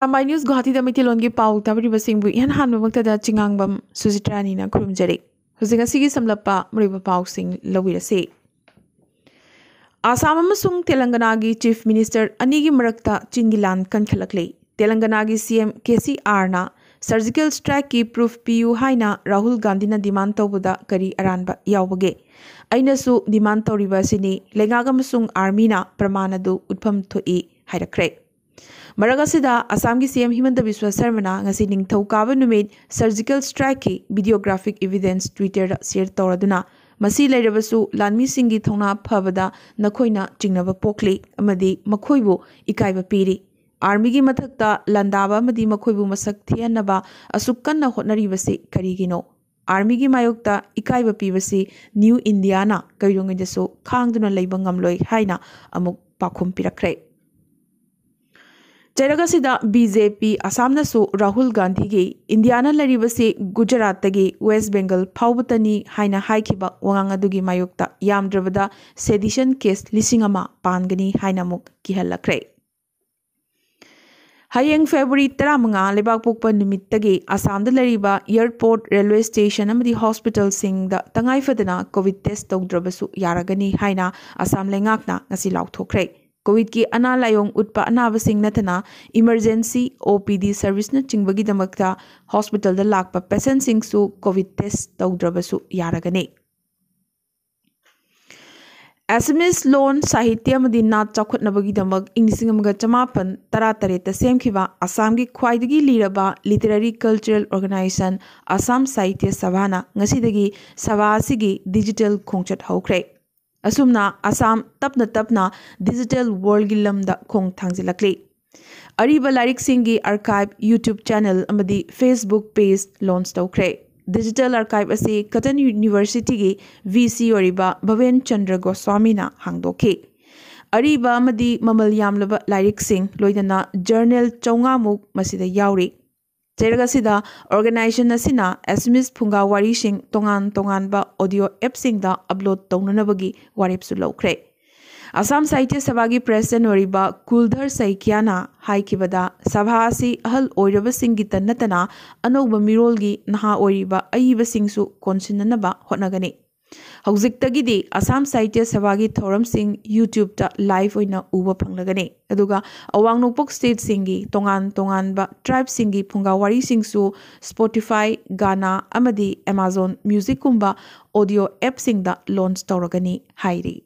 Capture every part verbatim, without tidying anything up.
Arambai news ꯒꯨꯋꯥꯍꯥꯇꯤꯗ ꯃꯩꯇꯩꯂꯣꯟꯒꯤ ꯄꯥꯎ ꯇꯥꯕꯤꯔꯤꯕꯁꯤꯡꯕꯨ ꯏꯍꯥꯟ ꯍꯥꯟꯕꯃꯛꯇꯗ ꯆꯤꯉꯥꯡꯕꯝ ꯁꯨꯖꯤꯇ꯭ꯔꯥꯅꯤꯅ ꯈꯨꯔꯨꯝꯖꯔꯤ꯫ ꯍꯧꯖꯤꯛ ꯉꯁꯤꯒꯤ ꯁꯝꯂꯞꯄ ꯃꯔꯨꯑꯣꯏꯕ ꯄꯥꯎꯁꯤꯡ ꯂꯧꯕꯤꯔꯁꯤ꯫ ꯑꯁꯥꯝ ꯑꯃꯁꯨꯡ ꯇꯦꯂꯪꯒꯅꯥꯒꯤ ꯆꯤꯐ ꯃꯤꯅꯤꯁꯇꯔ ꯑꯅꯤꯒꯤ ꯃꯔꯛꯇ ꯆꯤꯟꯒꯤ ꯂꯥꯟ ꯀꯟꯈꯠꯂꯛꯂꯤ꯫ ꯇꯦꯂꯪꯒꯅꯥꯒꯤ ꯁꯤ M K C ꯑꯥꯔꯅ surgical ꯁ꯭ꯇ꯭ꯔꯥꯏꯛꯀꯤ proof ꯄꯤꯌꯨ ꯍꯥꯏꯅ ꯔꯥꯍꯨꯜ ꯒꯥꯟꯙꯤꯅ ꯗꯤꯃꯥꯟ ꯇꯧꯕꯗ ꯀꯔꯤ ꯑꯔꯥꯟꯕ ꯌꯥꯎꯕꯒꯦ? ꯑꯩꯅꯁꯨ ꯗꯤꯃꯥꯟ ꯇꯧꯔꯤꯕ ꯑꯁꯤꯅꯤ, ꯂꯩꯉꯥꯛ ꯑꯃꯁꯨꯡ ꯑꯥꯔꯃꯤꯅ ꯄ꯭ꯔꯃꯥꯟ ꯑꯗꯨ ꯎꯠꯐꯝ ꯊꯣꯛꯏ ꯍꯥꯏꯔꯛꯈ꯭ꯔꯦ꯫ ꯃꯔꯛ ꯑꯁꯤꯗ ꯑꯁꯥꯝꯒꯤ ꯁꯤ ꯑꯦꯝ ꯍꯤꯃꯟꯇ ꯕꯤꯁ꯭ꯋ ꯁꯔꯃꯅ ꯉꯁꯤ ꯅꯤꯡꯊꯧꯀꯥꯕ ꯅꯨꯃꯤꯠ ꯁꯔꯖꯤꯀꯦꯜ ꯁ꯭ꯇ꯭ꯔꯥꯏꯛꯀꯤ ꯚꯤꯗꯤꯑꯣꯒ꯭ꯔꯥꯐꯤꯛ ꯏꯚꯤꯗꯦꯟꯁ ꯇ꯭ꯋꯤꯇꯔꯗ ꯁꯤꯌꯔ ꯇꯧꯔꯗꯨꯅ, ꯃꯁꯤ ꯂꯩꯔꯕꯁꯨ ꯂꯥꯟꯃꯤꯁꯤꯡꯒꯤ ꯊꯧꯅꯥ ꯐꯕꯗ ꯅꯈꯣꯏꯅ ꯆꯤꯡꯅꯕ ꯄꯣꯛꯂꯤ ꯑꯃꯗꯤ ꯃꯈꯣꯏꯕꯨ ꯏꯀꯥꯏꯕ ꯄꯤꯔꯤ꯫ ꯑꯥꯔꯃꯤꯒꯤ ꯃꯊꯛꯇ ꯂꯥꯟꯗꯥꯕ ꯑꯃꯗꯤ ꯃꯈꯣꯏꯕꯨ ꯃꯁꯛ ꯊꯤꯍꯟꯅꯕ ꯑꯁꯨꯛ ꯀꯟꯅ ꯍꯣꯠꯅꯔꯤꯕꯁꯤ ꯀꯔꯤꯒꯤꯅꯣ? ꯑꯥꯔꯃꯤꯒꯤ ꯃꯥꯌꯣꯛꯇ ꯏꯀꯥꯏꯕ ꯄꯤꯕꯁꯤ ꯅ꯭ꯌꯨ ꯏꯟꯗꯤꯌꯥꯅ ꯀꯩꯗꯧꯉꯩꯗꯁꯨ ꯈꯥꯡꯗꯨꯅ ꯂꯩꯕ ꯉꯝꯂꯣꯏ ꯍꯥꯏꯅ ꯑꯃꯨꯛ ꯄꯥꯎꯈꯨꯝ ꯄꯤꯔꯛꯈ꯭ꯔꯦ꯫ ꯆꯩꯔꯛ ꯑꯁꯤꯗ ꯕꯤ ꯖꯦ ꯄꯤ ꯑꯁꯥꯝꯅꯁꯨ ꯔꯥꯍꯨꯜ ꯒꯥꯟꯙꯤꯒꯤ ꯏꯟꯗꯤꯌꯥꯅ ꯂꯩꯔꯤꯕꯁꯤ ꯒꯨꯖꯔꯥꯠꯇꯒꯤ ꯋꯦꯁ ꯕꯦꯡꯒꯜ ꯐꯥꯎꯕꯇꯅꯤ ꯍꯥꯏꯅ ꯍꯥꯏꯈꯤꯕ ꯋꯥꯉꯥꯡ ꯑꯗꯨꯒꯤ ꯃꯥꯌꯣꯛꯇ ꯌꯥꯝꯗ꯭ꯔꯕꯗ ꯁꯦꯗꯤꯁꯟ ꯀꯦꯁ ꯂꯤꯁꯤꯡ ꯑꯃ ꯄꯥꯟꯒꯅꯤ ꯍꯥꯏꯅ ꯑꯃꯨꯛ ꯀꯤꯍꯜꯂꯛꯈ꯭ꯔꯦ꯫ ꯍꯌꯦꯡ ꯐꯦꯕ꯭ꯔꯨꯋꯥꯔꯤ ꯇꯔꯥꯃꯉꯥ ꯂꯩꯕꯥꯛꯄꯣꯛꯄ ꯅꯨꯃꯤꯠꯇꯒꯤ ꯑꯁꯥꯝꯗ ꯂꯩꯔꯤꯕ ꯑꯦꯌꯔꯄꯣꯔꯠ, ꯔꯦꯜꯋꯦ ꯁ꯭ꯇꯦꯁꯟ ꯑꯃꯗꯤ ꯍꯣꯁꯄꯤꯇꯥꯜꯁꯤꯡꯗ ꯇꯉꯥꯏ ꯐꯗꯅ ꯀꯣꯚꯤꯗ ꯇꯦꯁ ꯇꯧꯗ꯭ꯔꯕꯁꯨ ꯌꯥꯔꯒꯅꯤ ꯍꯥꯏꯅ ꯑꯁꯥꯝ ꯂꯩꯉꯥꯛꯅ ꯉꯁꯤ ꯂꯥꯎꯊꯣꯛꯈ꯭ꯔꯦ꯫ ꯀꯣꯚꯤꯗꯀꯤ ꯑꯅꯥ ꯂꯥꯏꯑꯣꯡ ꯎꯠꯄ ꯑꯅꯥꯕꯁꯤꯡ ꯅꯠꯇꯅ ꯏꯃꯔꯖꯦꯟꯁꯤ, ꯑꯣ ꯄꯤ ꯗꯤ ꯁꯔꯚꯤꯁꯅꯆꯤꯡꯕꯒꯤꯗꯃꯛꯇ ꯍꯣꯁꯄꯤꯇꯥꯜꯗ ꯂꯥꯛꯄ ꯄꯦꯁꯦꯟꯠꯁꯤꯡꯁꯨ ꯀꯣꯚꯤꯗ ꯇꯦꯁ ꯇꯧꯗ꯭ꯔꯕꯁꯨ ꯌꯥꯔꯒꯅꯤ꯫ ꯑꯦꯁꯥꯃꯤꯁ ꯂꯣꯟ, ꯁꯥꯍꯤꯇ꯭ꯌ ꯑꯃꯗꯤ ꯅꯥꯠ ꯆꯥꯎꯈꯠꯅꯕꯒꯤꯗꯃꯛ ꯏꯪ ꯂꯤꯁꯤꯡ ꯑꯃꯒ ꯆꯃꯥꯄꯟ ꯇꯔꯥꯇꯔꯦꯠꯇ ꯁꯦꯝꯈꯤꯕ ꯑꯁꯥꯝꯒꯤ ꯈ꯭ꯋꯥꯏꯗꯒꯤ ꯂꯤꯔꯕ ꯂꯤꯇꯔꯦꯔꯤ ꯀꯜꯆꯔꯦꯜ ꯑꯣꯔꯒꯅꯥꯏꯖꯦꯁꯟ ꯑꯁꯥꯝ ꯁꯥꯍꯤꯇ꯭ꯌ ꯁꯚꯥꯅ ꯉꯁꯤꯗꯒꯤ ꯁꯚꯥ ꯑꯁꯤꯒꯤ ꯗꯤꯖꯤꯇꯦꯜ ꯈꯣꯡꯆꯠ ꯍꯧꯈ꯭ꯔꯦ꯫ ꯑꯁꯨꯝꯅ ꯑꯁꯥꯝ ꯇꯞꯅ ꯇꯞꯅ ꯗꯤꯖꯤꯇꯦꯜ ꯋꯥꯔꯜꯒꯤ ꯂꯝꯗ ꯈꯣꯡ ꯊꯥꯡꯖꯤꯜꯂꯛꯂꯤ꯫ ꯑꯔꯤꯕ ꯂꯥꯏꯔꯤꯛꯁꯤꯡꯒꯤ ꯑꯥꯔꯀꯥꯏꯚ YouTube ꯆꯦꯅꯦꯜ ꯑꯃꯗꯤ Facebook ꯄꯦꯖ ꯂꯣꯟꯆ ꯇꯧꯈ꯭ꯔꯦ꯫ ꯗꯤꯖꯤꯇꯦꯜ ꯑꯥꯔꯀꯥꯏꯚ ꯑꯁꯤ ꯀꯇꯟ ꯌꯨꯅꯤꯚꯔꯁꯤꯇꯤꯒꯤ ꯚꯤ ꯁꯤ ꯑꯣꯏꯔꯤꯕ ꯚꯕꯦꯟ ꯆꯟꯗ꯭ꯔ ꯒꯣꯁ꯭ꯋꯥꯃꯤꯅ ꯍꯥꯡꯗꯣꯛꯈꯤ꯫ ꯑꯔꯤꯕ ꯑꯃꯗꯤ ꯃꯃꯜ ꯌꯥꯝꯂꯕ ꯂꯥꯏꯔꯤꯛꯁꯤꯡ, ꯂꯣꯏꯅꯅ ꯖꯔꯅꯦꯜ ꯆꯥꯝꯃꯉꯥꯃꯨꯛ ꯃꯁꯤꯗ ꯌꯥꯎꯔꯤ꯫ ꯆꯩꯔꯛ ꯑꯁꯤꯗ ꯑꯣꯔꯒꯅꯥꯏꯖꯦꯁꯟ ꯑꯁꯤꯅ ꯑꯦꯁꯥꯃꯤꯁ ꯐꯨꯡꯒꯥ ꯋꯥꯔꯤꯁꯤꯡ ꯇꯣꯉꯥꯟ ꯇꯣꯉꯥꯟꯕ ꯑꯣꯗꯤꯑꯣ ꯑꯦꯞꯁꯤꯡꯗ ꯑꯞꯂꯣꯗ ꯇꯧꯅꯅꯕꯒꯤ ꯋꯥꯔꯦꯞꯁꯨ ꯂꯧꯈ꯭ꯔꯦ꯫ ꯑꯁꯥꯝ ꯁꯥꯍꯤꯇ꯭ꯌ ꯁꯚꯥꯒꯤ ꯄ꯭ꯔꯦꯁꯤꯗꯦꯟꯠ ꯑꯣꯏꯔꯤꯕ ꯀꯨꯜꯙꯔ ꯁꯩꯀꯤꯌꯥꯅ ꯍꯥꯏꯈꯤꯕꯗ, ꯁꯚꯥ ꯑꯁꯤ ꯑꯍꯜ ꯑꯣꯏꯔꯕꯁꯤꯡꯒꯤꯇ ꯅꯠꯇꯅ ꯑꯅꯧꯕ ꯃꯤꯔꯣꯜꯒꯤ ꯅꯍꯥ ꯑꯣꯏꯔꯤꯕ ꯑꯏꯕꯁꯤꯡꯁꯨ ꯀꯣꯟꯁꯤꯟꯅꯅꯕ ꯍꯣꯠꯅꯒꯅꯤ꯫ ꯍꯧꯖꯤꯛꯇꯒꯤꯗꯤ ꯑꯁꯥꯝ ꯁꯥꯍꯤꯇ꯭ꯌ ꯁꯚꯥꯒꯤ ꯊꯧꯔꯝꯁꯤꯡ YouTube-ꯇ live ꯑꯣꯏꯅ ꯎꯕ ꯐꯪꯂꯒꯅꯤ꯫ ꯑꯗꯨꯒ ꯑꯋꯥꯡ ꯅꯣꯡꯄꯣꯛ state-ꯁꯤꯡꯒꯤ ꯇꯣꯉꯥꯟ ꯇꯣꯉꯥꯟꯕ tribe-ꯁꯤꯡꯒꯤ ꯐꯨꯡꯒꯥ ꯋꯥꯔꯤꯁꯤꯡꯁꯨ Spotify, Gaana ꯑꯃꯗꯤ Amazon Music-ꯀꯨꯝꯕ audio app-ꯁꯤꯡꯗ launch ꯇꯧꯔꯒꯅꯤ ꯍꯥꯏꯔꯤ꯫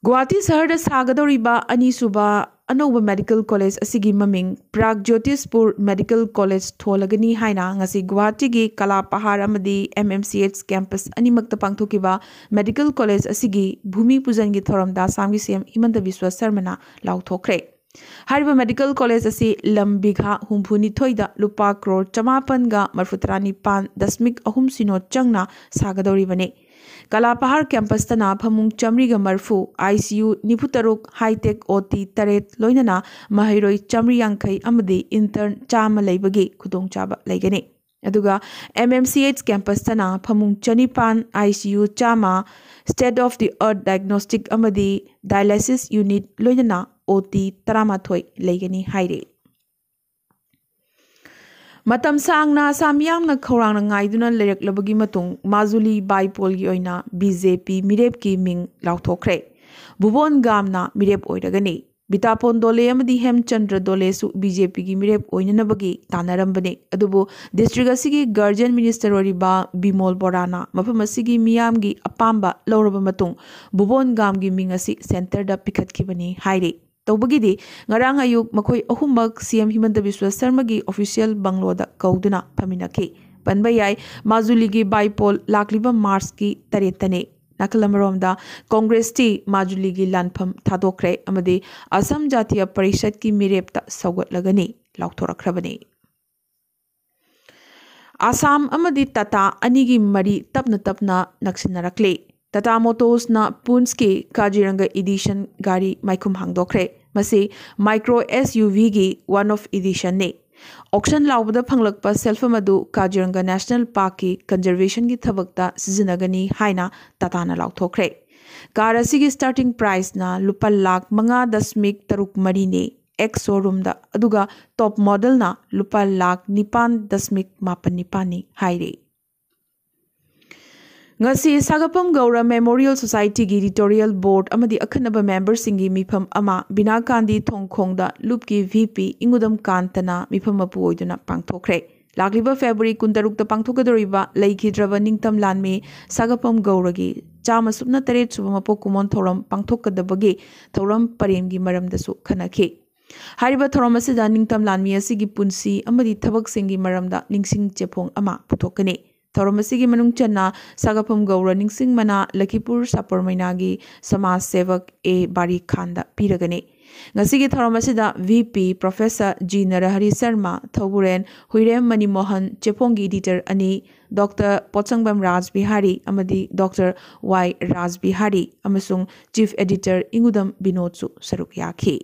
ꯒꯨꯋꯥꯍꯥꯇꯤ ꯁꯍꯔꯗ ꯁꯥꯒꯗꯧꯔꯤꯕ ꯑꯅꯤꯁꯨꯕ ꯑꯅꯧꯕ medical college ꯑꯁꯤꯒꯤ ꯃꯃꯤꯡ Pragjyotishpur Medical College ꯊꯣꯜꯂꯒꯅꯤ ꯍꯥꯏꯅ ꯉꯁꯤ ꯒꯨꯋꯥꯍꯥꯇꯤꯒꯤ ꯀꯂꯥ ꯄꯍꯥꯔ ꯑꯃꯗꯤ M M C H campus ꯑꯅꯤꯃꯛꯇ ꯄꯥꯡꯊꯣꯛꯈꯤꯕ medical college ꯑꯁꯤꯒꯤ ꯚꯨꯃꯤ ꯄꯨꯖꯟꯒꯤ ꯊꯧꯔꯝꯗ ꯑꯁꯥꯝꯒꯤ C M ꯍꯤꯃꯟꯇ ꯕꯤꯁ꯭ꯋ ꯁꯔꯃꯅ ꯂꯥꯎꯊꯣꯛꯈ꯭ꯔꯦ꯫ ꯍꯥꯏꯔꯤꯕ medical college ꯑꯁꯤ ꯂꯝ ꯕꯤꯘꯥ ꯍꯨꯝꯐꯨ ꯅꯤꯊꯣꯏꯗ ꯂꯨꯄꯥ ꯀ꯭ꯔꯣꯔ ꯆꯃꯥꯄꯟꯒ ꯃꯔꯐꯨꯇꯔꯥ ꯅꯤꯄꯥꯟ ꯗꯁꯃꯤꯛ ꯑꯍꯨꯝ ꯁꯤꯅꯣ ꯆꯪꯅ ꯁꯥꯒꯗꯧꯔꯤꯕꯅꯤ꯫ ꯀꯂꯥ ꯄꯍꯥꯔ campus-ꯇꯅ ꯐꯃꯨꯡ ꯆꯥꯃꯔꯤꯒ ꯃꯔꯐꯨ, I C U ꯅꯤꯐꯨ ꯇꯔꯨꯛ, high-tech O T ꯇꯔꯦꯠ, ꯂꯣꯏꯅꯅ ꯃꯍꯩꯔꯣꯏ ꯆꯥꯃꯔꯤ ꯌꯥꯡꯈꯩ ꯑꯃꯗꯤ intern ꯆꯥꯝꯃ ꯂꯩꯕꯒꯤ ꯈꯨꯗꯣꯡꯆꯥꯕ ꯂꯩꯒꯅꯤ꯫ ꯑꯗꯨꯒ M M C H campus-ꯇꯅ ꯐꯃꯨꯡ ꯆꯅꯤꯄꯥꯟ, I C U ꯆꯥꯝꯃ, state of the art diagnostic ꯑꯃꯗꯤ dialysis unit, ꯂꯣꯏꯅꯅ O T ꯇꯔꯥꯃꯥꯊꯣꯏ ꯂꯩꯒꯅꯤ ꯍꯥꯏꯔꯤ꯫ ꯃꯇꯝ ꯁꯥꯡꯅ ꯑꯁꯥꯝ ꯃꯤꯌꯥꯝꯅ ꯈꯧꯔꯥꯡꯅ ꯉꯥꯏꯗꯨꯅ ꯂꯩꯔꯛꯂꯕꯒꯤ ꯃꯇꯨꯡ ꯃꯥꯖꯨꯂꯤ ꯕꯥꯏꯄꯣꯜꯒꯤ ꯑꯣꯏꯅ B J P ꯃꯤꯔꯦꯞꯀꯤ ꯃꯤꯡ ꯂꯥꯎꯊꯣꯛꯈ꯭ꯔꯦ꯫ ꯚꯨꯕꯣꯟ ꯒꯥꯝꯅ ꯃꯤꯔꯦꯞ ꯑꯣꯏꯔꯒꯅꯤ꯫ ꯕꯤꯇꯥꯄꯣꯟ ꯗꯣꯂꯦ ꯑꯃꯗꯤ ꯍꯦꯝꯆꯟꯗ꯭ꯔ ꯗꯣꯂꯦꯁꯨ B J P-ꯒꯤ ꯃꯤꯔꯦꯞ ꯑꯣꯏꯅꯅꯕꯒꯤ ꯇꯥꯟꯅꯔꯝꯕꯅꯤ꯫ ꯑꯗꯨꯕꯨ district ꯑꯁꯤꯒꯤ guardian minister ꯑꯣꯏꯔꯤꯕ ꯕꯤꯃꯣꯜ ꯕꯣꯔꯥꯅ ꯃꯐꯝ ꯑꯁꯤꯒꯤ ꯃꯤꯌꯥꯝꯒꯤ ꯑꯄꯥꯝꯕ ꯂꯧꯔꯕ ꯃꯇꯨꯡ ꯚꯨꯕꯣꯟ ꯒꯥꯝꯒꯤ ꯃꯤꯡ ꯑꯁꯤ centre-ꯗ ꯄꯤꯈꯠꯈꯤꯕꯅꯤ ꯍꯥꯏꯔꯤ꯫ ꯇꯧꯕꯒꯤꯗꯤ ꯉꯔꯥꯡ ꯑꯌꯨꯛ ꯃꯈꯣꯏ ꯑꯍꯨꯝꯃꯛ C M ꯍꯤꯃꯟꯇ ꯕꯤꯁ꯭ꯋ ꯁꯔꯃꯒꯤ official ꯕꯪꯂꯣꯗ ꯀꯧꯗꯨꯅ ꯐꯝꯃꯤꯟꯅꯈꯤ꯫ ꯄꯟꯕ ꯌꯥꯏ, ꯃꯥꯖꯨꯂꯤꯒꯤ ꯕꯥꯏꯄꯣꯜ ꯂꯥꯛꯂꯤꯕ ꯃꯥꯔꯆꯀꯤ ꯇꯔꯦꯠꯇꯅꯤ꯫ ꯅꯥꯀꯜ ꯑꯃꯔꯣꯝꯗ ꯀꯣꯡꯒ꯭ꯔꯦꯁꯇꯤ ꯃꯥꯖꯨꯂꯤꯒꯤ ꯂꯥꯟꯐꯝ ꯊꯥꯗꯣꯛꯈ꯭ꯔꯦ ꯑꯃꯗꯤ ꯑꯁꯥꯝ ꯖꯥꯇꯤꯌ ꯄꯔꯤꯁꯠꯀꯤ ꯃꯤꯔꯦꯞꯇ ꯁꯧꯒꯠꯂꯒꯅꯤ ꯂꯥꯎꯊꯣꯔꯛꯈ꯭ꯔꯕꯅꯤ꯫ ꯑꯁꯥꯝ ꯑꯃꯗꯤ ꯇꯥꯇꯥ ꯑꯅꯤꯒꯤ ꯃꯔꯤ ꯇꯞꯅ ꯇꯞꯅ ꯅꯛꯁꯤꯟꯅꯔꯛꯂꯤ꯫ ꯇꯥꯇꯥ ꯃꯣꯇꯣꯔꯁꯅ ꯄꯨꯟꯁꯀꯤ ꯀꯥꯖꯤꯔꯪꯒ edition ꯒꯥꯔꯤ ꯃꯥꯏꯈꯨꯝ ꯍꯥꯡꯗꯣꯛꯈ꯭ꯔꯦ꯫ ꯃꯁꯤ micro S U V-ꯒꯤ one-off edition-ꯅꯤ꯫ Auction ꯂꯥꯎꯕꯗ ꯐꯪꯂꯛꯄ ꯁꯦꯜꯐꯝ ꯑꯗꯨ ꯀꯥꯖꯤꯔꯪꯒ National Park-ꯀꯤ conservation-ꯒꯤ ꯊꯕꯛꯇ ꯁꯤꯖꯤꯟꯅꯒꯅꯤ ꯍꯥꯏꯅ ꯇꯥꯇꯥꯅ ꯂꯥꯎꯊꯣꯛꯈ꯭ꯔꯦ꯫ ꯀꯥꯔ ꯑꯁꯤꯒꯤ starting priceꯅ ꯂꯨꯄꯥ ꯂꯥꯈ ꯃꯉꯥ ꯗꯁꯃꯤꯛ ꯇꯔꯨꯛ ꯃꯔꯤꯅꯤ ꯑꯦꯛꯁ ꯁꯣꯔꯨꯝꯗ, ꯑꯗꯨꯒ ꯇꯣꯞ ꯃꯣꯗꯦꯜꯅ ꯂꯨꯄꯥ ꯂꯥꯈ ꯅꯤꯄꯥꯟ ꯗꯁꯃꯤꯛ ꯃꯥꯄꯟ ꯅꯤꯄꯥꯟꯅꯤ ꯍꯥꯏꯔꯤ꯫ ꯉꯁꯤ ꯁꯥꯒꯄꯝ ꯒꯧꯔ ꯃꯦꯃꯣꯔꯤꯌꯦꯜ ꯁꯣꯁꯥꯏꯇꯤꯒꯤ editorial board ꯑꯃꯗꯤ ꯑꯈꯟꯅꯕ memberꯁꯤꯡꯒꯤ ꯃꯤꯐꯝ ꯑꯃ ꯕꯤꯅꯥꯀꯥꯟꯗꯤ ꯊꯣꯡꯈꯣꯡꯗ ꯂꯨꯞꯀꯤ ꯚꯤ ꯄꯤ ꯏꯪꯉꯨꯗꯝ ꯀꯥꯟꯇꯅ ꯃꯤꯐꯝ ꯃꯄꯨ ꯑꯣꯏꯗꯨꯅ ꯄꯥꯡꯊꯣꯛꯈ꯭ꯔꯦ꯫ ꯂꯥꯛꯂꯤꯕ ꯐꯦꯕ꯭ꯔꯨꯋꯥꯔꯤ ꯀꯨꯟꯇꯔꯨꯛꯇ ꯄꯥꯡꯊꯣꯛꯀꯗꯧꯔꯤꯕ ꯂꯩꯈꯤꯗ꯭ꯔꯕ ꯅꯤꯡꯇꯝ ꯂꯥꯟꯃꯤ ꯁꯥꯒꯄꯝ ꯒꯧꯔꯒꯤ ꯆꯥꯝꯃ ꯁꯨꯞꯅ ꯇꯔꯦꯠ ꯁꯨꯕ ꯃꯄꯣꯛ ꯀꯨꯝꯑꯣꯟ ꯊꯧꯔꯝ ꯄꯥꯡꯊꯣꯛꯀꯗꯕꯒꯤ ꯊꯧꯔꯝ ꯄꯔꯦꯡꯒꯤ ꯃꯔꯝꯗꯁꯨ ꯈꯟꯅꯈꯤ꯫ ꯍꯥꯏꯔꯤꯕ ꯊꯧꯔꯝ ꯑꯁꯤꯗ ꯅꯤꯡꯇꯝ ꯂꯥꯟꯃꯤ ꯑꯁꯤꯒꯤ ꯄꯨꯟꯁꯤ ꯑꯃꯗꯤ ꯊꯕꯛꯁꯤꯡꯒꯤ ꯃꯔꯝꯗ ꯅꯤꯡꯁꯤꯡ ꯆꯦꯐꯣꯡ ꯑꯃ ꯄꯨꯊꯣꯛꯀꯅꯤ꯫ ꯊꯧꯔꯝ ꯑꯁꯤꯒꯤ ꯃꯅꯨꯡ ꯆꯟꯅ ꯁꯥꯒꯐꯝ ꯒꯧꯔ ꯅꯤꯡꯁꯤꯡ ꯃꯅꯥ ꯂꯈꯤꯄꯨꯔ ꯁꯥꯄꯣꯔ ꯃꯩꯅꯥꯒꯤ ꯁꯃꯥꯖ ꯁꯦꯕꯛ ꯑꯦ ꯕꯥꯔꯤ ꯈꯥꯟꯗ ꯄꯤꯔꯒꯅꯤ꯫ ꯉꯁꯤꯒꯤ ꯊꯧꯔꯝ ꯑꯁꯤꯗ V P professor G Narahari Sharma, ꯊꯧꯕꯨꯔꯦꯟ ꯍꯨꯏꯔꯦꯝ ꯃꯅꯤꯃꯣꯍꯟ, ꯆꯦꯐꯣꯡꯒꯤ editor ꯑꯅꯤ, ꯗꯣꯛꯇꯔ ꯄꯣꯠꯁꯪꯕꯝ ꯔꯥꯖ ꯕꯤꯍꯥꯔꯤ ꯑꯃꯗꯤ ꯗꯣꯛꯇꯔ ꯋꯥꯏ ꯔꯥꯖ ꯕꯤꯍꯥꯔꯤ ꯑꯃꯁꯨꯡ chief editor ꯏꯉꯨꯗꯝ ꯕꯤꯅꯣꯗꯁꯨ ꯁꯔꯨꯛ ꯌꯥꯈꯤ꯫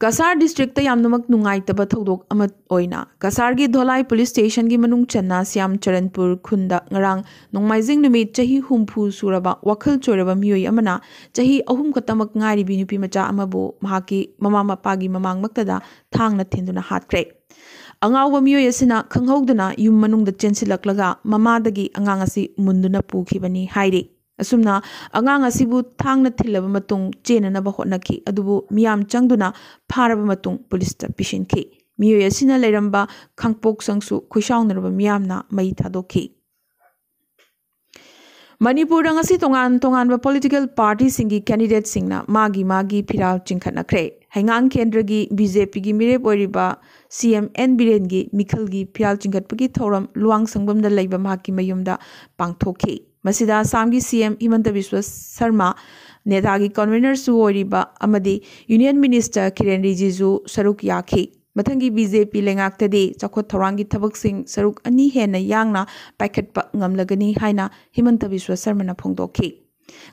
ꯀꯁꯥꯔ districtꯇ ꯌꯥꯝꯅꯃꯛ ꯅꯨꯡꯉꯥꯏꯇꯕ ꯊꯧꯗꯣꯛ ꯑꯃ ꯑꯣꯏꯅ ꯀꯁꯥꯔꯒꯤ ꯙꯣꯂꯥꯏ police stationꯒꯤ ꯃꯅꯨꯡ ꯆꯟꯅ ꯁ꯭ꯌꯥꯝ ꯆꯔꯟꯄꯨꯔ ꯈꯨꯟꯗ ꯉꯔꯥꯡ ꯅꯣꯡꯃꯥꯏꯖꯤꯡ ꯅꯨꯃꯤꯠ ꯆꯍꯤ ꯍꯨꯝꯐꯨ ꯁꯨꯔꯕ ꯋꯥꯈꯜ ꯆꯣꯏꯔꯕ ꯃꯤꯑꯣꯏ ꯑꯃꯅ ꯆꯍꯤ ꯑꯍꯨꯝ ꯈꯛꯇꯃꯛ ꯉꯥꯏꯔꯤꯕꯤ ꯅꯨꯄꯤ ꯃꯆꯥ ꯑꯃꯕꯨ ꯃꯍꯥꯛꯀꯤ ꯃꯃꯥ ꯃꯄꯥꯒꯤ ꯃꯃꯥꯡꯃꯛꯇꯗ ꯊꯥꯡꯅ ꯊꯤꯟꯗꯨꯅ ꯍꯥꯠꯈ꯭ꯔꯦ꯫ ꯑꯉꯥꯎꯕ ꯃꯤꯑꯣꯏ ꯑꯁꯤꯅ ꯈꯪꯍꯧꯗꯅ ꯌꯨꯝ ꯃꯅꯨꯡꯗ ꯆꯦꯟꯁꯤꯜꯂꯛꯂꯒ ꯃꯃꯥꯗꯒꯤ ꯑꯉꯥꯡ ꯑꯁꯤ ꯃꯨꯟꯗꯨꯅ ꯄꯨꯈꯤꯕꯅꯤ ꯍꯥꯏꯔꯤ꯫ ꯑꯁꯨꯝꯅ ꯑꯉꯥꯡ ꯑꯁꯤꯕꯨ ꯊꯥꯡꯅ ꯊꯤꯜꯂꯕ ꯃꯇꯨꯡ ꯆꯦꯟꯅꯅꯕ ꯍꯣꯠꯅꯈꯤ, ꯑꯗꯨꯕꯨ ꯃꯤꯌꯥꯝ ꯆꯪꯗꯨꯅ ꯐꯥꯔꯕ ꯃꯇꯨꯡ ꯄꯨꯂꯤꯁꯇ ꯄꯤꯁꯤꯟꯈꯤ꯫ ꯃꯤꯑꯣꯏ ꯑꯁꯤꯅ ꯂꯩꯔꯝꯕ ꯈꯥꯡꯄꯣꯛꯁꯪꯁꯨ ꯈꯣꯏꯁꯥꯎꯅꯔꯕ ꯃꯤꯌꯥꯝꯅ ꯃꯩ ꯊꯥꯗꯣꯛꯈꯤ꯫ ꯃꯅꯤꯄꯨꯔꯗ ꯉꯁꯤ ꯇꯣꯉꯥꯟ ꯇꯣꯉꯥꯟꯕ political partyꯁꯤꯡꯒꯤ candidateꯁꯤꯡꯅ ꯃꯥꯒꯤ ꯃꯥꯒꯤ ꯐꯤꯔꯥꯜ ꯆꯤꯡꯈꯠꯅꯈ꯭ꯔꯦ꯫ ꯍꯩꯉꯥꯡ ꯀꯦꯟꯗ꯭ꯔꯒꯤ BJPꯒꯤ ꯃꯤꯔꯦꯞ ꯑꯣꯏꯔꯤꯕ CM N ꯕꯤꯔꯦꯟꯒꯤ ꯃꯤꯈꯜꯒꯤ ꯐꯤꯔꯥꯜ ꯆꯤꯡꯈꯠꯄꯒꯤ ꯊꯧꯔꯝ ꯂꯨꯋꯥꯡꯁꯪꯕꯝꯗ ꯂꯩꯕ ꯃꯍꯥꯛꯀꯤ ꯃꯌꯨꯝꯗ ꯄꯥꯡꯊꯣꯛꯈꯤ꯫ ꯃꯁꯤꯗ ꯑꯁꯥꯝꯒꯤ CM ꯍꯤꯃꯟꯇ ꯕꯤꯁ꯭ꯋ ꯁꯔꯃ, ꯅꯦꯗꯥꯒꯤ convenerꯁꯨ ꯑꯣꯏꯔꯤꯕ ꯑꯃꯗꯤ Union Minister ꯀꯤꯔꯦꯟ ꯔꯤꯖꯤꯖꯨ ꯁꯔꯨꯛ ꯌꯥꯈꯤ꯫ ꯃꯊꯪꯒꯤ BJP ꯂꯩꯉꯥꯛꯇꯗꯤ ꯆꯥꯎꯈꯠ ꯊꯧꯔꯥꯡꯒꯤ ꯊꯕꯛꯁꯤꯡ ꯁꯔꯨꯛ ꯑꯅꯤ ꯍꯦꯟꯅ ꯌꯥꯡꯅ ꯄꯥꯏꯈꯠꯄ ꯉꯝꯂꯒꯅꯤ ꯍꯥꯏꯅ ꯍꯤꯃꯟꯇ ꯕꯤꯁ꯭ꯋ ꯁꯔꯃꯅ ꯐꯣꯡꯗꯣꯛꯈꯤ꯫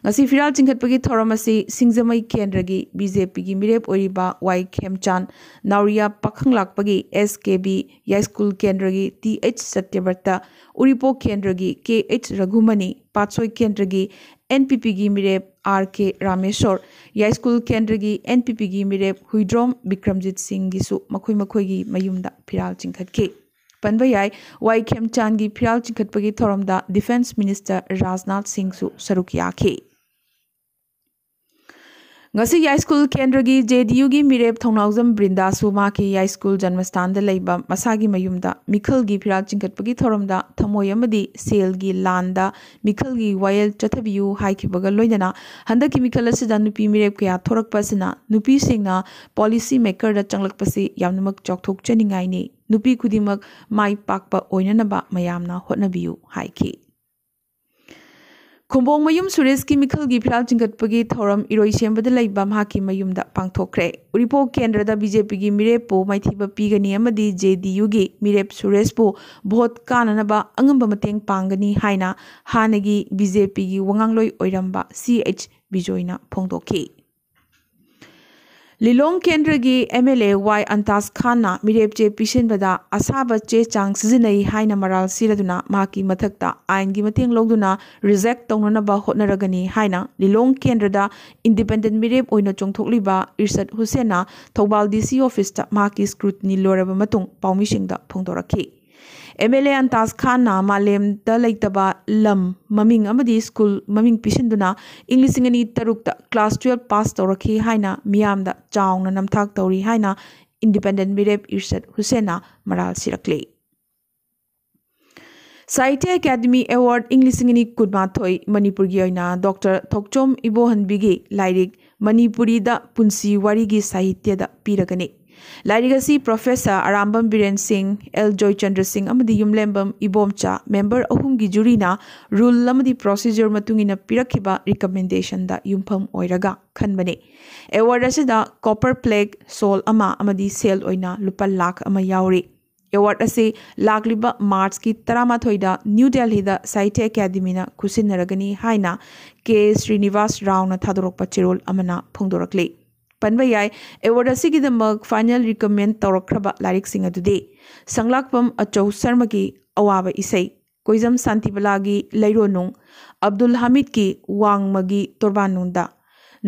ꯉꯁꯤ ꯐꯤꯔꯥꯜ ꯆꯤꯡꯈꯠꯄꯒꯤ ꯊꯧꯔꯝ ꯑꯁꯤ ꯁꯤꯡꯖꯃꯩ ꯀꯦꯟꯗ꯭ꯔꯒꯤ ꯕꯤ ꯖꯦ ꯄꯤꯒꯤ ꯃꯤꯔꯦꯞ ꯑꯣꯏꯔꯤꯕ ꯋꯥꯏ ꯈꯦꯝꯆꯥꯟ, ꯅꯥꯎꯔꯤꯌꯥ ꯄꯥꯈꯪꯂꯥꯛꯄꯒꯤ ꯑꯦꯁ ꯀꯦ ꯕꯤ, ꯌꯥꯏꯁ꯭ꯀꯨꯜ ꯀꯦꯟꯗ꯭ꯔꯒꯤ ꯇꯤ ꯑꯩꯆ ꯁꯇ꯭ꯌꯕ꯭ꯔꯇ, ꯎꯔꯤꯄꯣꯛ ꯀꯦꯟꯗ꯭ꯔꯒꯤ ꯀꯦ ꯑꯩꯆ ꯔꯘꯨꯃꯅꯤ, ꯄꯥꯠꯁꯣꯏ ꯀꯦꯟꯗ꯭ꯔꯒꯤ ꯑꯦꯟ ꯄꯤ ꯄꯤꯒꯤ ꯃꯤꯔꯦꯞ ꯑꯥꯔ ꯀꯦ ꯔꯥꯃꯦꯁꯣꯔ, ꯌꯥꯏꯁ꯭ꯀꯨꯜ ꯀꯦꯟꯗ꯭ꯔꯒꯤ ꯑꯦꯟ ꯄꯤ ꯄꯤꯒꯤ ꯃꯤꯔꯦꯞ ꯍꯨꯏꯗ꯭ꯔꯣꯝ ꯕꯤꯀ꯭ꯔꯝꯖꯤꯠ ꯁꯤꯡꯒꯤꯁꯨ ꯃꯈꯣꯏ ꯃꯈꯣꯏꯒꯤ ꯃꯌꯨꯝꯗ ꯐꯤꯔꯥꯜ ꯆꯤꯡꯈꯠꯈꯤ꯫ ꯄꯟꯕ ꯌꯥꯏ, ꯋꯥꯏ ꯈꯦꯝꯆꯥꯟꯒꯤ ꯐꯤꯔꯥꯜ ꯆꯤꯡꯈꯠꯄꯒꯤ ꯊꯧꯔꯝꯗ ꯗꯤꯐꯦꯟꯁ ꯃꯤꯅꯤꯁꯇꯔ ꯔꯥꯖꯅꯥꯊ ꯁꯤꯡꯁꯨ ꯁꯔꯨꯛ ꯌꯥꯈꯤ꯫ ꯉꯁꯤ ꯌꯥꯏꯁ꯭ꯀꯨꯜ ꯀꯦꯟꯗ꯭ꯔꯒꯤ ꯖꯦ ꯗꯤ ꯌꯨꯒꯤ ꯃꯤꯔꯦꯞ ꯊꯧꯅꯥꯎꯖꯝ ꯕ꯭ꯔꯤꯟꯗꯥꯁꯨ ꯃꯍꯥꯛꯀꯤ ꯌꯥꯏꯁ꯭ꯀꯨꯜ ꯖꯟꯃꯁꯊꯥꯟꯗ ꯂꯩꯕ ꯃꯁꯥꯒꯤ ꯃꯌꯨꯝꯗ ꯃꯤꯈꯜꯒꯤ ꯐꯤꯔꯥꯜ ꯆꯤꯡꯈꯠꯄꯒꯤ ꯊꯧꯔꯝꯗ ꯊꯃꯣꯏ ꯑꯃꯗꯤ ꯁꯦꯜꯒꯤ ꯂꯥꯟꯗ ꯃꯤꯈꯜꯒꯤ ꯋꯥꯌꯦꯜ ꯆꯠꯊꯕꯤꯌꯨ ꯍꯥꯏꯈꯤꯕꯒ ꯂꯣꯏꯅꯅ ꯍꯟꯗꯛꯀꯤ ꯃꯤꯈꯜ ꯑꯁꯤꯗ ꯅꯨꯄꯤ ꯃꯤꯔꯦꯞ ꯀꯌꯥ ꯊꯣꯔꯛꯄ ꯑꯁꯤꯅ ꯅꯨꯄꯤꯁꯤꯡꯅ ꯄꯣꯂꯤꯁꯤ ꯃꯦꯀꯔꯗ ꯆꯪꯂꯛꯄꯁꯤ ꯌꯥꯝꯅꯃꯛ ꯆꯥꯎꯊꯣꯛꯆꯅꯤꯡꯉꯥꯏꯅꯤ꯫ ꯅꯨꯄꯤ ꯈꯨꯗꯤꯡꯃꯛ ꯃꯥꯏ ꯄꯥꯛꯄ ꯑꯣꯏꯅꯅꯕ ꯃꯌꯥꯝꯅ ꯍꯣꯠꯅꯕꯤꯌꯨ ꯍꯥꯏꯈꯤ꯫ ꯈꯣꯡꯕꯣꯡꯃꯌꯨꯝ ꯁꯨꯔꯦꯁꯀꯤ ꯃꯤꯈꯜꯒꯤ ꯐꯤꯔꯥꯜ ꯆꯤꯡꯈꯠꯄꯒꯤ ꯊꯧꯔꯝ ꯏꯔꯣꯏꯁꯦꯝꯕꯗ ꯂꯩꯕ ꯃꯍꯥꯛꯀꯤ ꯃꯌꯨꯝꯗ ꯄꯥꯡꯊꯣꯛꯈ꯭ꯔꯦ꯫ ꯎꯔꯤꯄꯣꯛ ꯀꯦꯟꯗ꯭ꯔꯗ ꯕꯤ ꯖꯦ ꯄꯤꯒꯤ ꯃꯤꯔꯦꯞꯄꯨ ꯃꯥꯏꯊꯤꯕ ꯄꯤꯒꯅꯤ ꯑꯃꯗꯤ ꯖꯦ ꯗꯤ ꯌꯨꯒꯤ ꯃꯤꯔꯦꯞ ꯁꯨꯔꯦꯁꯄꯨ ꯚꯣꯠ ꯀꯥꯅꯅꯕ ꯑꯉꯝꯕ ꯃꯇꯦꯡ ꯄꯥꯡꯒꯅꯤ ꯍꯥꯏꯅ ꯍꯥꯟꯅꯒꯤ ꯕꯤ ꯖꯦ ꯄꯤꯒꯤ ꯋꯥꯉꯥꯡꯂꯣꯏ ꯑꯣꯏꯔꯝꯕ ꯁꯤ ꯑꯩꯆ ꯕꯤꯖꯣꯏꯅ ꯐꯣꯡꯗꯣꯛꯈꯤ꯫ ꯂꯤꯂꯣꯡ ꯀꯦꯟꯗ꯭ꯔꯒꯤ ꯑꯦꯝ ꯑꯦꯜ ꯑꯦ ꯋꯥꯏ ꯑꯟꯇꯥꯖ ꯈꯥꯟꯅ ꯃꯤꯔꯦꯞ ꯆꯦ ꯄꯤꯁꯤꯟꯕꯗ ꯑꯁꯥꯕ ꯆꯦ ꯆꯥꯡ ꯁꯤꯖꯤꯟꯅꯩ ꯍꯥꯏꯅ ꯃꯔꯥꯜ ꯁꯤꯔꯗꯨꯅ ꯃꯍꯥꯛꯀꯤ ꯃꯊꯛꯇ ꯑꯥꯏꯟꯒꯤ ꯃꯇꯦꯡ ꯂꯧꯗꯨꯅ ꯔꯤꯖꯦꯛ ꯇꯧꯅꯅꯕ ꯍꯣꯠꯅꯔꯒꯅꯤ ꯍꯥꯏꯅ ꯂꯤꯂꯣꯡ ꯀꯦꯟꯗ꯭ꯔꯗ ꯏꯟꯗꯤꯄꯦꯟꯗꯦꯟ ꯃꯤꯔꯦꯞ ꯑꯣꯏꯅ ꯆꯣꯡꯊꯣꯛꯂꯤꯕ ꯏꯔꯁꯠ ꯍꯨꯁꯦꯟꯅ ꯊꯧꯕꯥꯜ ꯗꯤ ꯁꯤ ꯑꯣꯐꯤꯁꯇ ꯃꯍꯥꯛꯀꯤ ꯁ꯭ꯀ꯭ꯔꯨꯇꯤꯅꯤ ꯂꯣꯏꯔꯕ ꯃꯇꯨꯡ ꯄꯥꯎꯃꯤꯁꯤꯡꯗ ꯐꯣꯡꯗꯣꯔꯛꯈꯤ꯫ ꯑꯦꯝ ꯑꯦꯜ ꯑꯦ ꯑꯟꯇꯥꯖ ꯈꯥꯟꯅ ꯃꯥꯂꯦꯝꯗ ꯂꯩꯇꯕ ꯂꯝ ꯃꯃꯤꯡ ꯑꯃꯗꯤ ꯁ꯭ꯀꯨꯜ ꯃꯃꯤꯡ ꯄꯤꯁꯤꯟꯗꯨꯅ ꯏꯪ ꯂꯤꯁꯤꯡ ꯑꯅꯤ ꯇꯔꯨꯛꯇ ꯀ꯭ꯂꯥꯁ ꯇꯨꯌꯦꯜꯞ ꯄꯥꯁ ꯇꯧꯔꯛꯈꯤ ꯍꯥꯏꯅ ꯃꯤꯌꯥꯝꯗ ꯆꯥꯎꯅ ꯅꯝꯊꯥꯛ ꯇꯧꯔꯤ ꯍꯥꯏꯅ ꯏꯟꯗꯤꯄꯦꯟꯗꯦꯟ ꯃꯤꯔꯦꯞ ꯏꯔꯁꯠ ꯍꯨꯁꯦꯟꯅ ꯃꯔꯥꯜ ꯁꯤꯔꯛꯂꯤ꯫ ꯁꯥꯍꯤꯇ꯭ꯌ ꯑꯦꯀꯥꯗꯃꯤ ꯑꯦꯋꯥꯔꯗ ꯏꯪ ꯂꯤꯁꯤꯡ ꯑꯅꯤ ꯀꯨꯟꯃꯥꯊꯣꯏ ꯃꯅꯤꯄꯨꯔꯒꯤ ꯑꯣꯏꯅ ꯗꯣꯛꯇꯔ ꯊꯣꯛꯆꯣꯝ ꯏꯕꯣꯍꯟꯕꯤꯒꯤ ꯂꯥꯏꯔꯤꯛ ꯃꯅꯤꯄꯨꯔꯤꯗ ꯄꯨꯟꯁꯤ ꯋꯥꯔꯤꯒꯤ ꯁꯥꯍꯤꯇ꯭ꯌꯗ ꯄꯤꯔꯒꯅꯤ꯫ ꯂꯥꯏꯔꯤꯛ ꯑꯁꯤ ꯄ꯭ꯔꯣꯐꯦꯁꯔ ꯑꯔꯥꯝꯕꯝ ꯕꯤꯔꯦꯟ ꯁꯤꯡ, ꯑꯦꯜ ꯖꯣꯏꯆꯟꯗ꯭ꯔ ꯁꯤꯡ ꯑꯃꯗꯤ ꯌꯨꯝꯂꯦꯝꯕꯝ ꯏꯕꯣꯝꯆꯥ ꯃꯦꯝꯕꯔ ꯑꯍꯨꯝꯒꯤ ꯖꯨꯔꯤꯅ ꯔꯨꯜ ꯑꯃꯗꯤ ꯄ꯭ꯔꯣꯁꯤꯖꯔ ꯃꯇꯨꯡ ꯏꯟꯅ ꯄꯤꯔꯛꯈꯤꯕ ꯔꯤꯀꯃꯦꯟꯗꯦꯁꯟꯗ ꯌꯨꯝꯐꯝ ꯑꯣꯏꯔꯒ ꯈꯟꯕꯅꯤ꯫ ꯑꯦꯋꯥꯔꯗ ꯑꯁꯤꯗ ꯀꯣꯄꯔ ꯄ꯭ꯂꯦꯛ, ꯁꯣꯜ ꯑꯃ ꯑꯃꯗꯤ ꯁꯦꯜ ꯑꯣꯏꯅ ꯂꯨꯄꯥ ꯂꯥꯈ ꯑꯃ ꯌꯥꯎꯔꯤ꯫ ꯑꯦꯋꯥꯔꯗ ꯑꯁꯤ ꯂꯥꯛꯂꯤꯕ ꯃꯥꯔꯆꯀꯤ ꯇꯔꯥꯃꯥꯊꯣꯏꯗ ꯅ꯭ꯌꯨ ꯗꯦꯜꯍꯤꯗ ꯁꯥꯍꯤꯇ꯭ꯌ ꯑꯦꯀꯥꯗꯦꯃꯤꯅ ꯈꯨꯠꯁꯤꯟꯅꯔꯒꯅꯤ ꯍꯥꯏꯅ ꯀꯦ ꯁ꯭ꯔꯤꯅꯤꯕꯥꯁ ꯔꯥꯎꯅ ꯊꯥꯗꯣꯔꯛꯄ ꯆꯦꯔꯣꯜ ꯑꯃꯅ ꯐꯣꯡꯗꯣꯔꯛꯂꯤ꯫ ꯄꯟꯕ ꯌꯥꯏ, ꯑꯦꯋꯥꯔꯗ ꯑꯁꯤꯒꯤꯗꯃꯛ ꯐꯥꯏꯅꯦꯜ ꯔꯤꯀꯃꯦꯟ ꯇꯧꯔꯛꯈ꯭ꯔꯕ ꯂꯥꯏꯔꯤꯛꯁꯤꯡ ꯑꯗꯨꯗꯤ ꯁꯪꯂꯥꯛꯄꯝ ꯑꯆꯧ ꯁꯔꯃꯒꯤ ꯑꯋꯥꯕ ꯏꯁꯩ, ꯀꯣꯏꯖꯝ ꯁꯥꯟꯇꯤꯕꯂꯥꯒꯤ ꯂꯩꯔꯣꯅꯨꯡ, ꯑꯕꯗꯨꯜ ꯍꯥꯃꯤꯗꯀꯤ ꯋꯥꯡꯃꯒꯤ ꯇꯣꯔꯕꯥꯟꯅꯨꯡꯗ,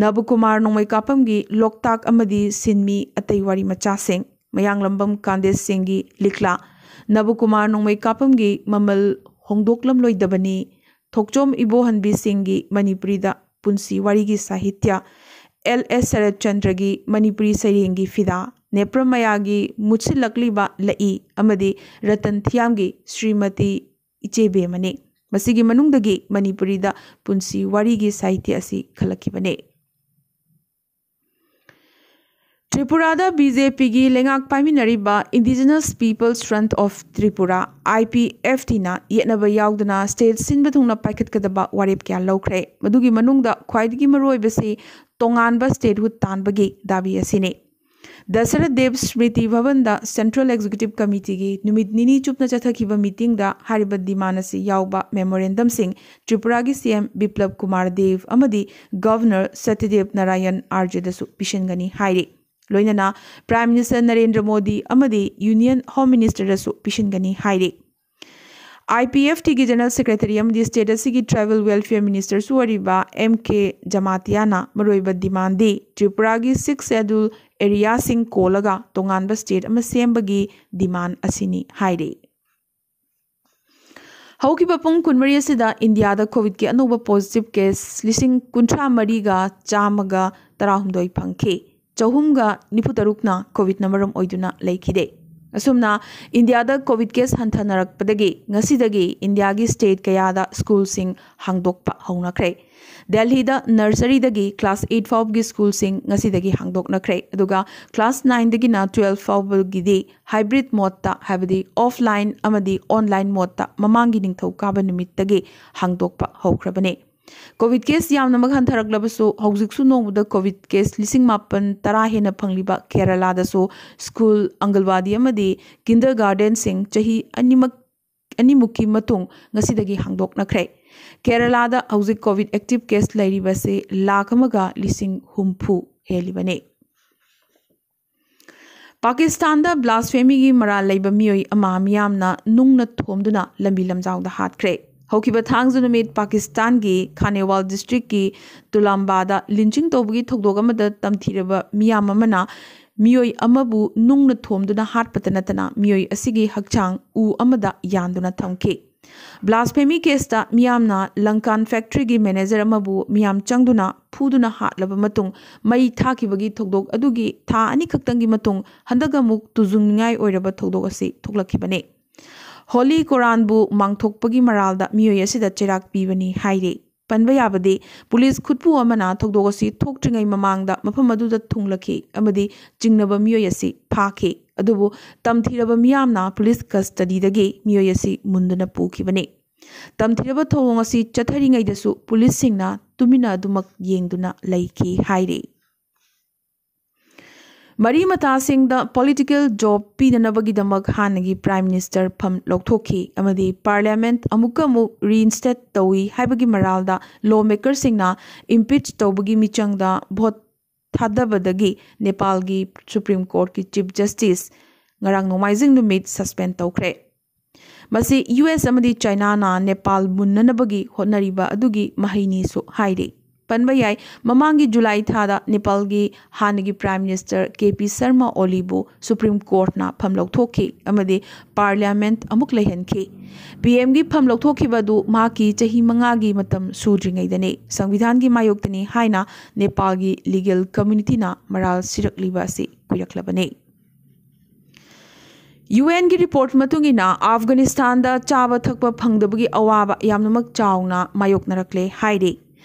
ꯅꯕꯀꯨꯃꯥꯔ ꯅꯣꯡꯃꯩꯀꯥꯄꯝꯒꯤ ꯂꯣꯛꯇꯥꯛ ꯑꯃꯗꯤ ꯁꯤꯟꯃꯤ ꯑꯇꯩ ꯋꯥꯔꯤ ꯃꯆꯥꯁꯤꯡ, ꯃꯌꯥꯡꯂꯝꯕꯝ ꯀꯥꯟꯗꯦꯁ ꯁꯤꯡꯒꯤ ꯂꯤꯛꯂꯥ, ꯅꯕꯀꯨꯃꯥꯔ ꯅꯣꯡꯃꯩꯀꯥꯄꯝꯒꯤ ꯃꯃꯜ ꯍꯣꯡꯗꯣꯛꯂꯝꯂꯣꯏꯗꯕꯅꯤ, ꯊꯣꯛꯆꯣꯝ ꯏꯕꯣꯍꯟꯕꯤ ꯁꯤꯡꯒꯤ ꯃꯅꯤꯄꯨꯔꯤꯗ ꯄꯨꯟꯁꯤ ꯋꯥꯔꯤꯒꯤ ꯁꯥꯍꯤꯇ꯭ꯌ, ꯑꯦꯜ ꯑꯦꯁ ꯁꯔꯠꯆꯟꯗ꯭ꯔꯒꯤ ꯃꯅꯤꯄꯨꯔꯤ ꯁꯩꯔꯦꯡꯒꯤ ꯐꯤꯗꯥ, ꯅꯦꯄ꯭ꯔꯃꯌꯥꯒꯤ ꯃꯨꯠꯁꯤꯜꯂꯛꯂꯤꯕ ꯂꯛꯏ ꯑꯃꯗꯤ ꯔꯇꯟ ꯊꯤꯌꯥꯝꯒꯤ ꯁ꯭ꯔꯤꯃꯇꯤ ꯏꯆꯦꯕꯦꯝꯃꯅꯤ꯫ ꯃꯁꯤꯒꯤ ꯃꯅꯨꯡꯗꯒꯤ ꯃꯅꯤꯄꯨꯔꯤꯗ ꯄꯨꯟꯁꯤ ꯋꯥꯔꯤꯒꯤ ꯁꯥꯍꯤꯇ꯭ꯌ ꯑꯁꯤ ꯈꯜꯂꯛꯈꯤꯕꯅꯤ꯫ ꯇ꯭ꯔꯤꯄꯨꯔꯥꯗ ꯕꯤ ꯖꯦ ꯄꯤꯒꯤ ꯂꯩꯉꯥꯛ ꯄꯥꯏꯃꯤꯟꯅꯔꯤꯕ Indigenous People's Front of Tripura, I P F T ꯅ ꯌꯦꯠꯅꯕ ꯌꯥꯎꯗꯅ ꯁ꯭ꯇꯦꯠ ꯁꯤꯟꯕ ꯊꯨꯡꯅ ꯄꯥꯏꯈꯠꯀꯗꯕ ꯋꯥꯔꯦꯞ ꯀꯌꯥ ꯂꯧꯈ꯭ꯔꯦ꯫ ꯃꯗꯨꯒꯤ ꯃꯅꯨꯡꯗ ꯈ꯭ꯋꯥꯏꯗꯒꯤ ꯃꯔꯨꯑꯣꯏꯕꯁꯤ ꯇꯣꯉꯥꯟꯕ ꯁ꯭ꯇꯦꯠꯍꯨꯗ ꯇꯥꯟꯕꯒꯤ ꯗꯥꯕꯤ ꯑꯁꯤꯅꯤ꯫ ꯗꯁꯔꯊ ꯗꯦꯕ ꯁ꯭ꯃ꯭ꯔꯤꯇꯤ ꯚꯕꯟꯗ ꯁꯦꯟꯇ꯭ꯔꯦꯜ ꯑꯦꯛꯖꯤꯀ꯭ꯌꯨꯇꯤꯚ ꯀꯃꯤꯇꯤꯒꯤ ꯅꯨꯃꯤꯠ ꯅꯤꯅꯤ ꯆꯨꯞꯅ ꯆꯠꯊꯈꯤꯕ ꯃꯤꯇꯤꯡꯗ ꯍꯥꯏꯔꯤꯕ ꯗꯤꯃꯥꯟ ꯑꯁꯤ ꯌꯥꯎꯕ ꯃꯦꯃꯣꯔꯦꯟꯗꯝꯁꯤꯡ ꯇ꯭ꯔꯤꯄꯨꯔꯥꯒꯤ ꯁꯤ ꯑꯦꯝ ꯕꯤꯄ꯭ꯂꯕ ꯀꯨꯃꯥꯔ ꯗꯦꯕ ꯑꯃꯗꯤ ꯒꯚꯔꯅꯔ ꯁꯇ꯭ꯌꯗꯦꯕ ꯅꯥꯔꯥꯌꯟ ꯑꯥꯔꯖꯦꯗꯁꯨ ꯄꯤꯁꯤꯟꯒꯅꯤ ꯍꯥꯏꯔꯤ꯫ ꯂꯣꯏꯅꯅ ꯄ꯭ꯔꯥꯏꯝ ꯃꯤꯅꯤꯁꯇꯔ ꯅꯔꯦꯟꯗ꯭ꯔ ꯃꯣꯗꯤ ꯑꯃꯗꯤ ꯌꯨꯅꯤꯌꯟ ꯍꯣꯝ ꯃꯤꯅꯤꯁꯇꯔꯗꯁꯨ ꯄꯤꯁꯤꯟꯒꯅꯤ ꯍꯥꯏꯔꯤ꯫ ꯑꯥꯏ ꯄꯤ ꯑꯦꯐ ꯇꯤꯒꯤ ꯖꯦꯅꯔꯦꯜ ꯁꯦꯀ꯭ꯔꯦꯇꯔꯤ ꯑꯃꯗꯤ ꯁ꯭ꯇꯦꯠ ꯑꯁꯤꯒꯤ ꯇ꯭ꯔꯥꯏꯕꯦꯜ ꯋꯦꯜꯐꯤꯌꯔ ꯃꯤꯅꯤꯁꯇꯔꯁꯨ ꯑꯣꯏꯔꯤꯕ ꯑꯦꯝ ꯀꯦ ꯖꯃꯥꯇꯤꯌꯥꯅ ꯃꯔꯨꯑꯣꯏꯕ ꯗꯤꯃꯥꯟꯗꯤ ꯇ꯭ꯔꯤꯄꯨꯔꯥꯒꯤ ꯁꯤꯛꯁ ꯁꯦꯗꯨꯜ ꯑꯦꯔꯤꯌꯥꯁꯤꯡ ꯀꯣꯜꯂꯒ ꯇꯣꯉꯥꯟꯕ ꯁ꯭ꯇꯦꯠ ꯑꯃ ꯁꯦꯝꯕꯒꯤ ꯗꯤꯃꯥꯟ ꯑꯁꯤꯅꯤ ꯍꯥꯏꯔꯤ꯫ ꯍꯧꯈꯤꯕ ꯄꯨꯡ ꯀꯨꯟꯃꯔꯤ ꯑꯁꯤꯗ ꯏꯟꯗꯤꯌꯥꯗ ꯀꯣꯚꯤꯗꯀꯤ ꯑꯅꯧꯕ ꯄꯣꯖꯤꯇꯤꯚ ꯀꯦꯁ ꯂꯤꯁꯤꯡ ꯀꯨꯟꯊ꯭ꯔꯥ ꯃꯔꯤꯒ ꯆꯥꯝꯃꯒ ꯇꯔꯥꯍꯨꯝꯗꯣꯏ ꯐꯪꯈꯤ꯫ ꯆꯍꯨꯝꯒ ꯅꯤꯐꯨ ꯇꯔꯨꯛꯅ ꯀꯣꯚꯤꯗꯅ ꯃꯔꯝ ꯑꯣꯏꯗꯨꯅ ꯂꯩꯈꯤꯗꯦ꯫ ꯑꯁꯨꯝꯅ ꯏꯟꯗꯤꯌꯥꯗ ꯀꯣꯚꯤꯗ ꯀꯦꯁ ꯍꯟꯊꯅꯔꯛꯄꯗꯒꯤ ꯉꯁꯤꯗꯒꯤ ꯏꯟꯗꯤꯌꯥꯒꯤ ꯁ꯭ꯇꯦꯠ ꯀꯌꯥꯗ ꯁ꯭ꯀꯨꯜꯁꯤꯡ ꯍꯥꯡꯗꯣꯛꯄ ꯍꯧꯅꯈ꯭ꯔꯦ꯫ ꯗꯦꯜꯍꯤꯗ ꯅꯔꯁꯔꯤꯗꯒꯤ ꯀ꯭ꯂꯥꯁ ꯑꯩꯠ ꯐꯥꯎꯕꯒꯤ ꯁ꯭ꯀꯨꯜꯁꯤꯡ ꯉꯁꯤꯗꯒꯤ ꯍꯥꯡꯗꯣꯛꯅꯈ꯭ꯔꯦ꯫ ꯑꯗꯨꯒ ꯀ꯭ꯂꯥꯁ ꯅꯥꯏꯟꯗꯒꯤꯅ ꯇꯨꯋꯦꯜꯐ ꯐꯥꯎꯕꯒꯤꯗꯤ ꯍꯥꯏꯕ꯭ꯔꯤꯗ ꯃꯣꯗꯇ, ꯍꯥꯏꯕꯗꯤ ꯑꯣꯐꯂꯥꯏꯟ ꯑꯃꯗꯤ ꯑꯣꯟꯂꯥꯏꯟ ꯃꯣꯗꯇ ꯃꯃꯥꯡꯒꯤ ꯅꯤꯡꯊꯧꯀꯥꯕ ꯅꯨꯃꯤꯠꯇꯒꯤ ꯍꯥꯡꯗꯣꯛꯄ ꯍꯧꯈ꯭ꯔꯕꯅꯤ꯫ ꯀꯣꯚꯤꯗ ꯀꯦꯁ ꯌꯥꯝꯅꯃꯛ ꯍꯟꯊꯔꯛꯂꯕꯁꯨ, ꯍꯧꯖꯤꯛꯁꯨ ꯅꯣꯡꯃꯗ ꯀꯣꯚꯤꯗ ꯀꯦꯁ ꯂꯤꯁꯤꯡ ꯃꯥꯄꯟ ꯇꯔꯥ ꯍꯦꯟꯅ ꯐꯪꯂꯤꯕ ꯀꯦꯔꯂꯥꯗꯁꯨ ꯁ꯭ꯀꯨꯜ, ꯑꯪꯒꯜꯋꯥꯗꯤ ꯑꯃꯗꯤ ꯀꯤꯟꯗꯔ ꯒꯥꯔꯗꯦꯟꯁꯤꯡ ꯆꯍꯤ ꯑꯅꯤꯃꯛ, ꯑꯅꯤꯃꯨꯛꯀꯤ ꯃꯇꯨꯡ ꯉꯁꯤꯗꯒꯤ ꯍꯥꯡꯗꯣꯛꯅꯈ꯭ꯔꯦ꯫ ꯀꯦꯔꯂꯥꯗ ꯍꯧꯖꯤꯛ ꯀꯣꯚꯤꯗ ꯑꯦꯛꯇꯤꯚ ꯀꯦꯁ ꯂꯩꯔꯤꯕꯁꯤ ꯂꯥꯈ ꯑꯃꯒ ꯂꯤꯁꯤꯡ ꯍꯨꯝꯐꯨ ꯍꯦꯜꯂꯤꯕꯅꯤ꯫ ꯄꯥꯀꯤꯁꯇꯥꯟꯗ ꯕ꯭ꯂꯥꯁꯐꯦꯃꯤꯒꯤ ꯃꯔꯥꯜ ꯂꯩꯕ ꯃꯤꯑꯣꯏ ꯑꯃ ꯃꯤꯌꯥꯝꯅ ꯅꯨꯡꯅ ꯊꯣꯝꯗꯨꯅ ꯂꯝꯕꯤ ꯂꯝꯖꯥꯎꯗ ꯍꯥꯠꯈ꯭ꯔꯦ꯫ ꯍꯧꯈꯤꯕ ꯊꯥꯡꯖ ꯅꯨꯃꯤꯠ ꯄꯥꯀꯤꯁꯇꯥꯟꯒꯤ ꯈꯥꯅꯦꯋꯥꯜ ꯗꯤꯁꯇ꯭ꯔꯤꯛꯀꯤ ꯇꯨꯂꯥꯝꯕꯥꯗ ꯂꯤꯟꯆꯤꯡ ꯇꯧꯕꯒꯤ ꯊꯧꯗꯣꯛ ꯑꯃꯗ ꯇꯝꯊꯤꯔꯕ ꯃꯤꯌꯥꯝ ꯑꯃꯅ ꯃꯤꯑꯣꯏ ꯑꯃꯕꯨ ꯅꯨꯡꯅ ꯊꯣꯝꯗꯨꯅ ꯍꯥꯠꯄꯇ ꯅꯠꯇꯅ ꯃꯤꯑꯣꯏ ꯑꯁꯤꯒꯤ ꯍꯛꯆꯥꯡ ꯎ ꯑꯃꯗ ꯌꯥꯟꯗꯨꯅ ꯊꯝꯈꯤ꯫ ꯕ꯭ꯂꯥꯁꯐꯦꯃꯤ ꯀꯦꯁꯇ ꯃꯤꯌꯥꯝꯅ ꯂꯪꯀꯥꯟ ꯐꯦꯛꯇ꯭ꯔꯤꯒꯤ ꯃꯦꯅꯦꯖꯔ ꯑꯃꯕꯨ ꯃꯤꯌꯥꯝ ꯆꯪꯗꯨꯅ ꯐꯨꯗꯨꯅ ꯍꯥꯠꯂꯕ ꯃꯇꯨꯡ ꯃꯩ ꯊꯥꯈꯤꯕꯒꯤ ꯊꯧꯗꯣꯛ ꯑꯗꯨꯒꯤ ꯊꯥ ꯑꯅꯤꯈꯛꯇꯪꯒꯤ ꯃꯇꯨꯡ ꯍꯟꯗꯛ ꯑꯃꯨꯛ ꯇꯨꯖꯨꯡꯅꯤꯡꯉꯥꯏ ꯑꯣꯏꯔꯕ ꯊꯧꯗꯣꯛ ꯑꯁꯤ ꯊꯣꯛꯂꯛꯈꯤꯕꯅꯤ꯫ ꯍꯣꯂꯤ ꯀꯣꯔꯥꯟꯕꯨ ꯃꯥꯡꯊꯣꯛꯄꯒꯤ ꯃꯔꯥꯜꯗ ꯃꯤꯑꯣꯏ ꯑꯁꯤꯗ ꯆꯩꯔꯥꯛ ꯄꯤꯕꯅꯤ ꯍꯥꯏꯔꯤ꯫ ꯄꯟꯕ ꯌꯥꯕꯗꯤ, ꯄꯨꯂꯤꯁ ꯈꯨꯠꯄꯨ ꯑꯃꯅ ꯊꯧꯗꯣꯛ ꯑꯁꯤ ꯊꯣꯛꯇ꯭ꯔꯤꯉꯩ ꯃꯃꯥꯡꯗ ꯃꯐꯝ ꯑꯗꯨꯗ ꯊꯨꯡꯂꯛꯈꯤ ꯑꯃꯗꯤ ꯆꯤꯡꯅꯕ ꯃꯤꯑꯣꯏ ꯑꯁꯤ ꯐꯥꯈꯤ꯫ ꯑꯗꯨꯕꯨ ꯇꯝꯊꯤꯔꯕ ꯃꯤꯌꯥꯝꯅ ꯄꯨꯂꯤꯁ ꯀꯁꯇꯗꯤꯗꯒꯤ ꯃꯤꯑꯣꯏ ꯑꯁꯤ ꯃꯨꯟꯗꯨꯅ ꯄꯨꯈꯤꯕꯅꯤ꯫ ꯇꯝꯊꯤꯔꯕ ꯊꯧꯑꯣꯡ ꯑꯁꯤ ꯆꯠꯊꯔꯤꯉꯩꯗꯁꯨ ꯄꯨꯂꯤꯁꯁꯤꯡꯅ ꯇꯨꯃꯤꯟꯅ ꯑꯗꯨꯃꯛ ꯌꯦꯡꯗꯨꯅ ꯂꯩꯈꯤ ꯍꯥꯏꯔꯤ꯫ ꯃꯔꯤ ꯃꯇꯥꯁꯤꯡꯗ ꯄꯣꯂꯤꯇꯤꯀꯦꯜ ꯖꯣꯕ ꯄꯤꯅꯅꯕꯒꯤꯗꯃꯛ ꯍꯥꯟꯅꯒꯤ ꯄ꯭ꯔꯥꯏꯝ ꯃꯤꯅꯤꯁꯇꯔ ꯐꯝ ꯂꯧꯊꯣꯛꯈꯤ ꯑꯃꯗꯤ ꯄꯥꯔꯂꯤꯌꯥꯃꯦꯟꯠ ꯑꯃꯨꯛꯀ ꯑꯃꯨꯛ ꯔꯤꯏꯟꯁꯇꯦꯠ ꯇꯧꯏ ꯍꯥꯏꯕꯒꯤ ꯃꯔꯥꯜꯗ ꯂꯣ ꯃꯦꯀꯔꯁꯤꯡꯅ ꯏꯝꯄꯤꯆ ꯇꯧꯕꯒꯤ ꯃꯤꯆꯪꯗ ꯚꯣꯠ ꯊꯥꯗꯕꯗꯒꯤ ꯅꯦꯄꯥꯜꯒꯤ ꯁꯨꯄ꯭ꯔꯤꯝ ꯀꯣꯔꯠꯀꯤ ꯆꯤꯐ ꯖꯁꯇꯤꯁ ꯉꯔꯥꯡ ꯅꯣꯡꯃꯥꯏꯖꯤꯡ ꯅꯨꯃꯤꯠ ꯁꯁꯄꯦꯟ ꯇꯧꯈ꯭ꯔꯦ꯫ ꯃꯁꯤ ꯌꯨ ꯑꯦꯁ ꯑꯃꯗꯤ ꯆꯥꯏꯅꯥꯅ ꯅꯦꯄꯥꯜ ꯃꯨꯟꯅꯅꯕꯒꯤ ꯍꯣꯠꯅꯔꯤꯕ ꯑꯗꯨꯒꯤ ꯃꯍꯩꯅꯤꯁꯨ ꯍꯥꯏꯔꯤ꯫ ꯄꯟꯕ ꯌꯥꯏ, ꯃꯃꯥꯡꯒꯤ ꯖꯨꯂꯥꯏ ꯊꯥꯗ ꯅꯦꯄꯥꯜꯒꯤ ꯍꯥꯟꯅꯒꯤ prime minister K P Sharma ꯑꯣꯂꯤꯕꯨ supreme ꯀꯣꯔꯠꯅ ꯐꯝ ꯂꯧꯊꯣꯛꯈꯤ ꯑꯃꯗꯤ ꯄꯥꯔꯂꯤꯌꯥꯃꯦꯟꯠ ꯑꯃꯨꯛ ꯂꯩꯍꯟꯈꯤ꯫ ꯄꯤ ꯑꯦꯝꯒꯤ ꯐꯝ ꯂꯧꯊꯣꯛꯈꯤꯕ ꯑꯗꯨ ꯃꯍꯥꯛꯀꯤ ꯆꯍꯤ ꯃꯉꯥꯒꯤ ꯃꯇꯝ ꯁꯨꯗ꯭ꯔꯤꯉꯩꯗꯅꯤ, ꯁꯪꯕꯤꯙꯥꯟꯒꯤ ꯃꯥꯌꯣꯛꯇꯅꯤ ꯍꯥꯏꯅ ꯅꯦꯄꯥꯜꯒꯤ ꯂꯤꯒꯦꯜ ꯀꯝꯃ꯭ꯌꯨꯅꯤꯇꯤꯅ ꯃꯔꯥꯜ ꯁꯤꯔꯛꯂꯤꯕ ꯑꯁꯤ ꯀꯨꯏꯔꯛꯂꯕꯅꯤ꯫ ꯌꯨ ꯑꯦꯟꯒꯤ ꯔꯤꯄꯣꯔꯠ ꯃꯇꯨꯡ ꯏꯟꯅ, ꯑꯐꯒꯥꯅꯤꯁꯇꯥꯟꯗ ꯆꯥꯕ ꯊꯛꯄ ꯐꯪꯗꯕꯒꯤ ꯑꯋꯥꯕ ꯌꯥꯝꯅꯃꯛ ꯆꯥꯎꯅ ꯃꯥꯌꯣꯛꯅꯔꯛꯂꯦ ꯍꯥꯏꯔꯤ꯫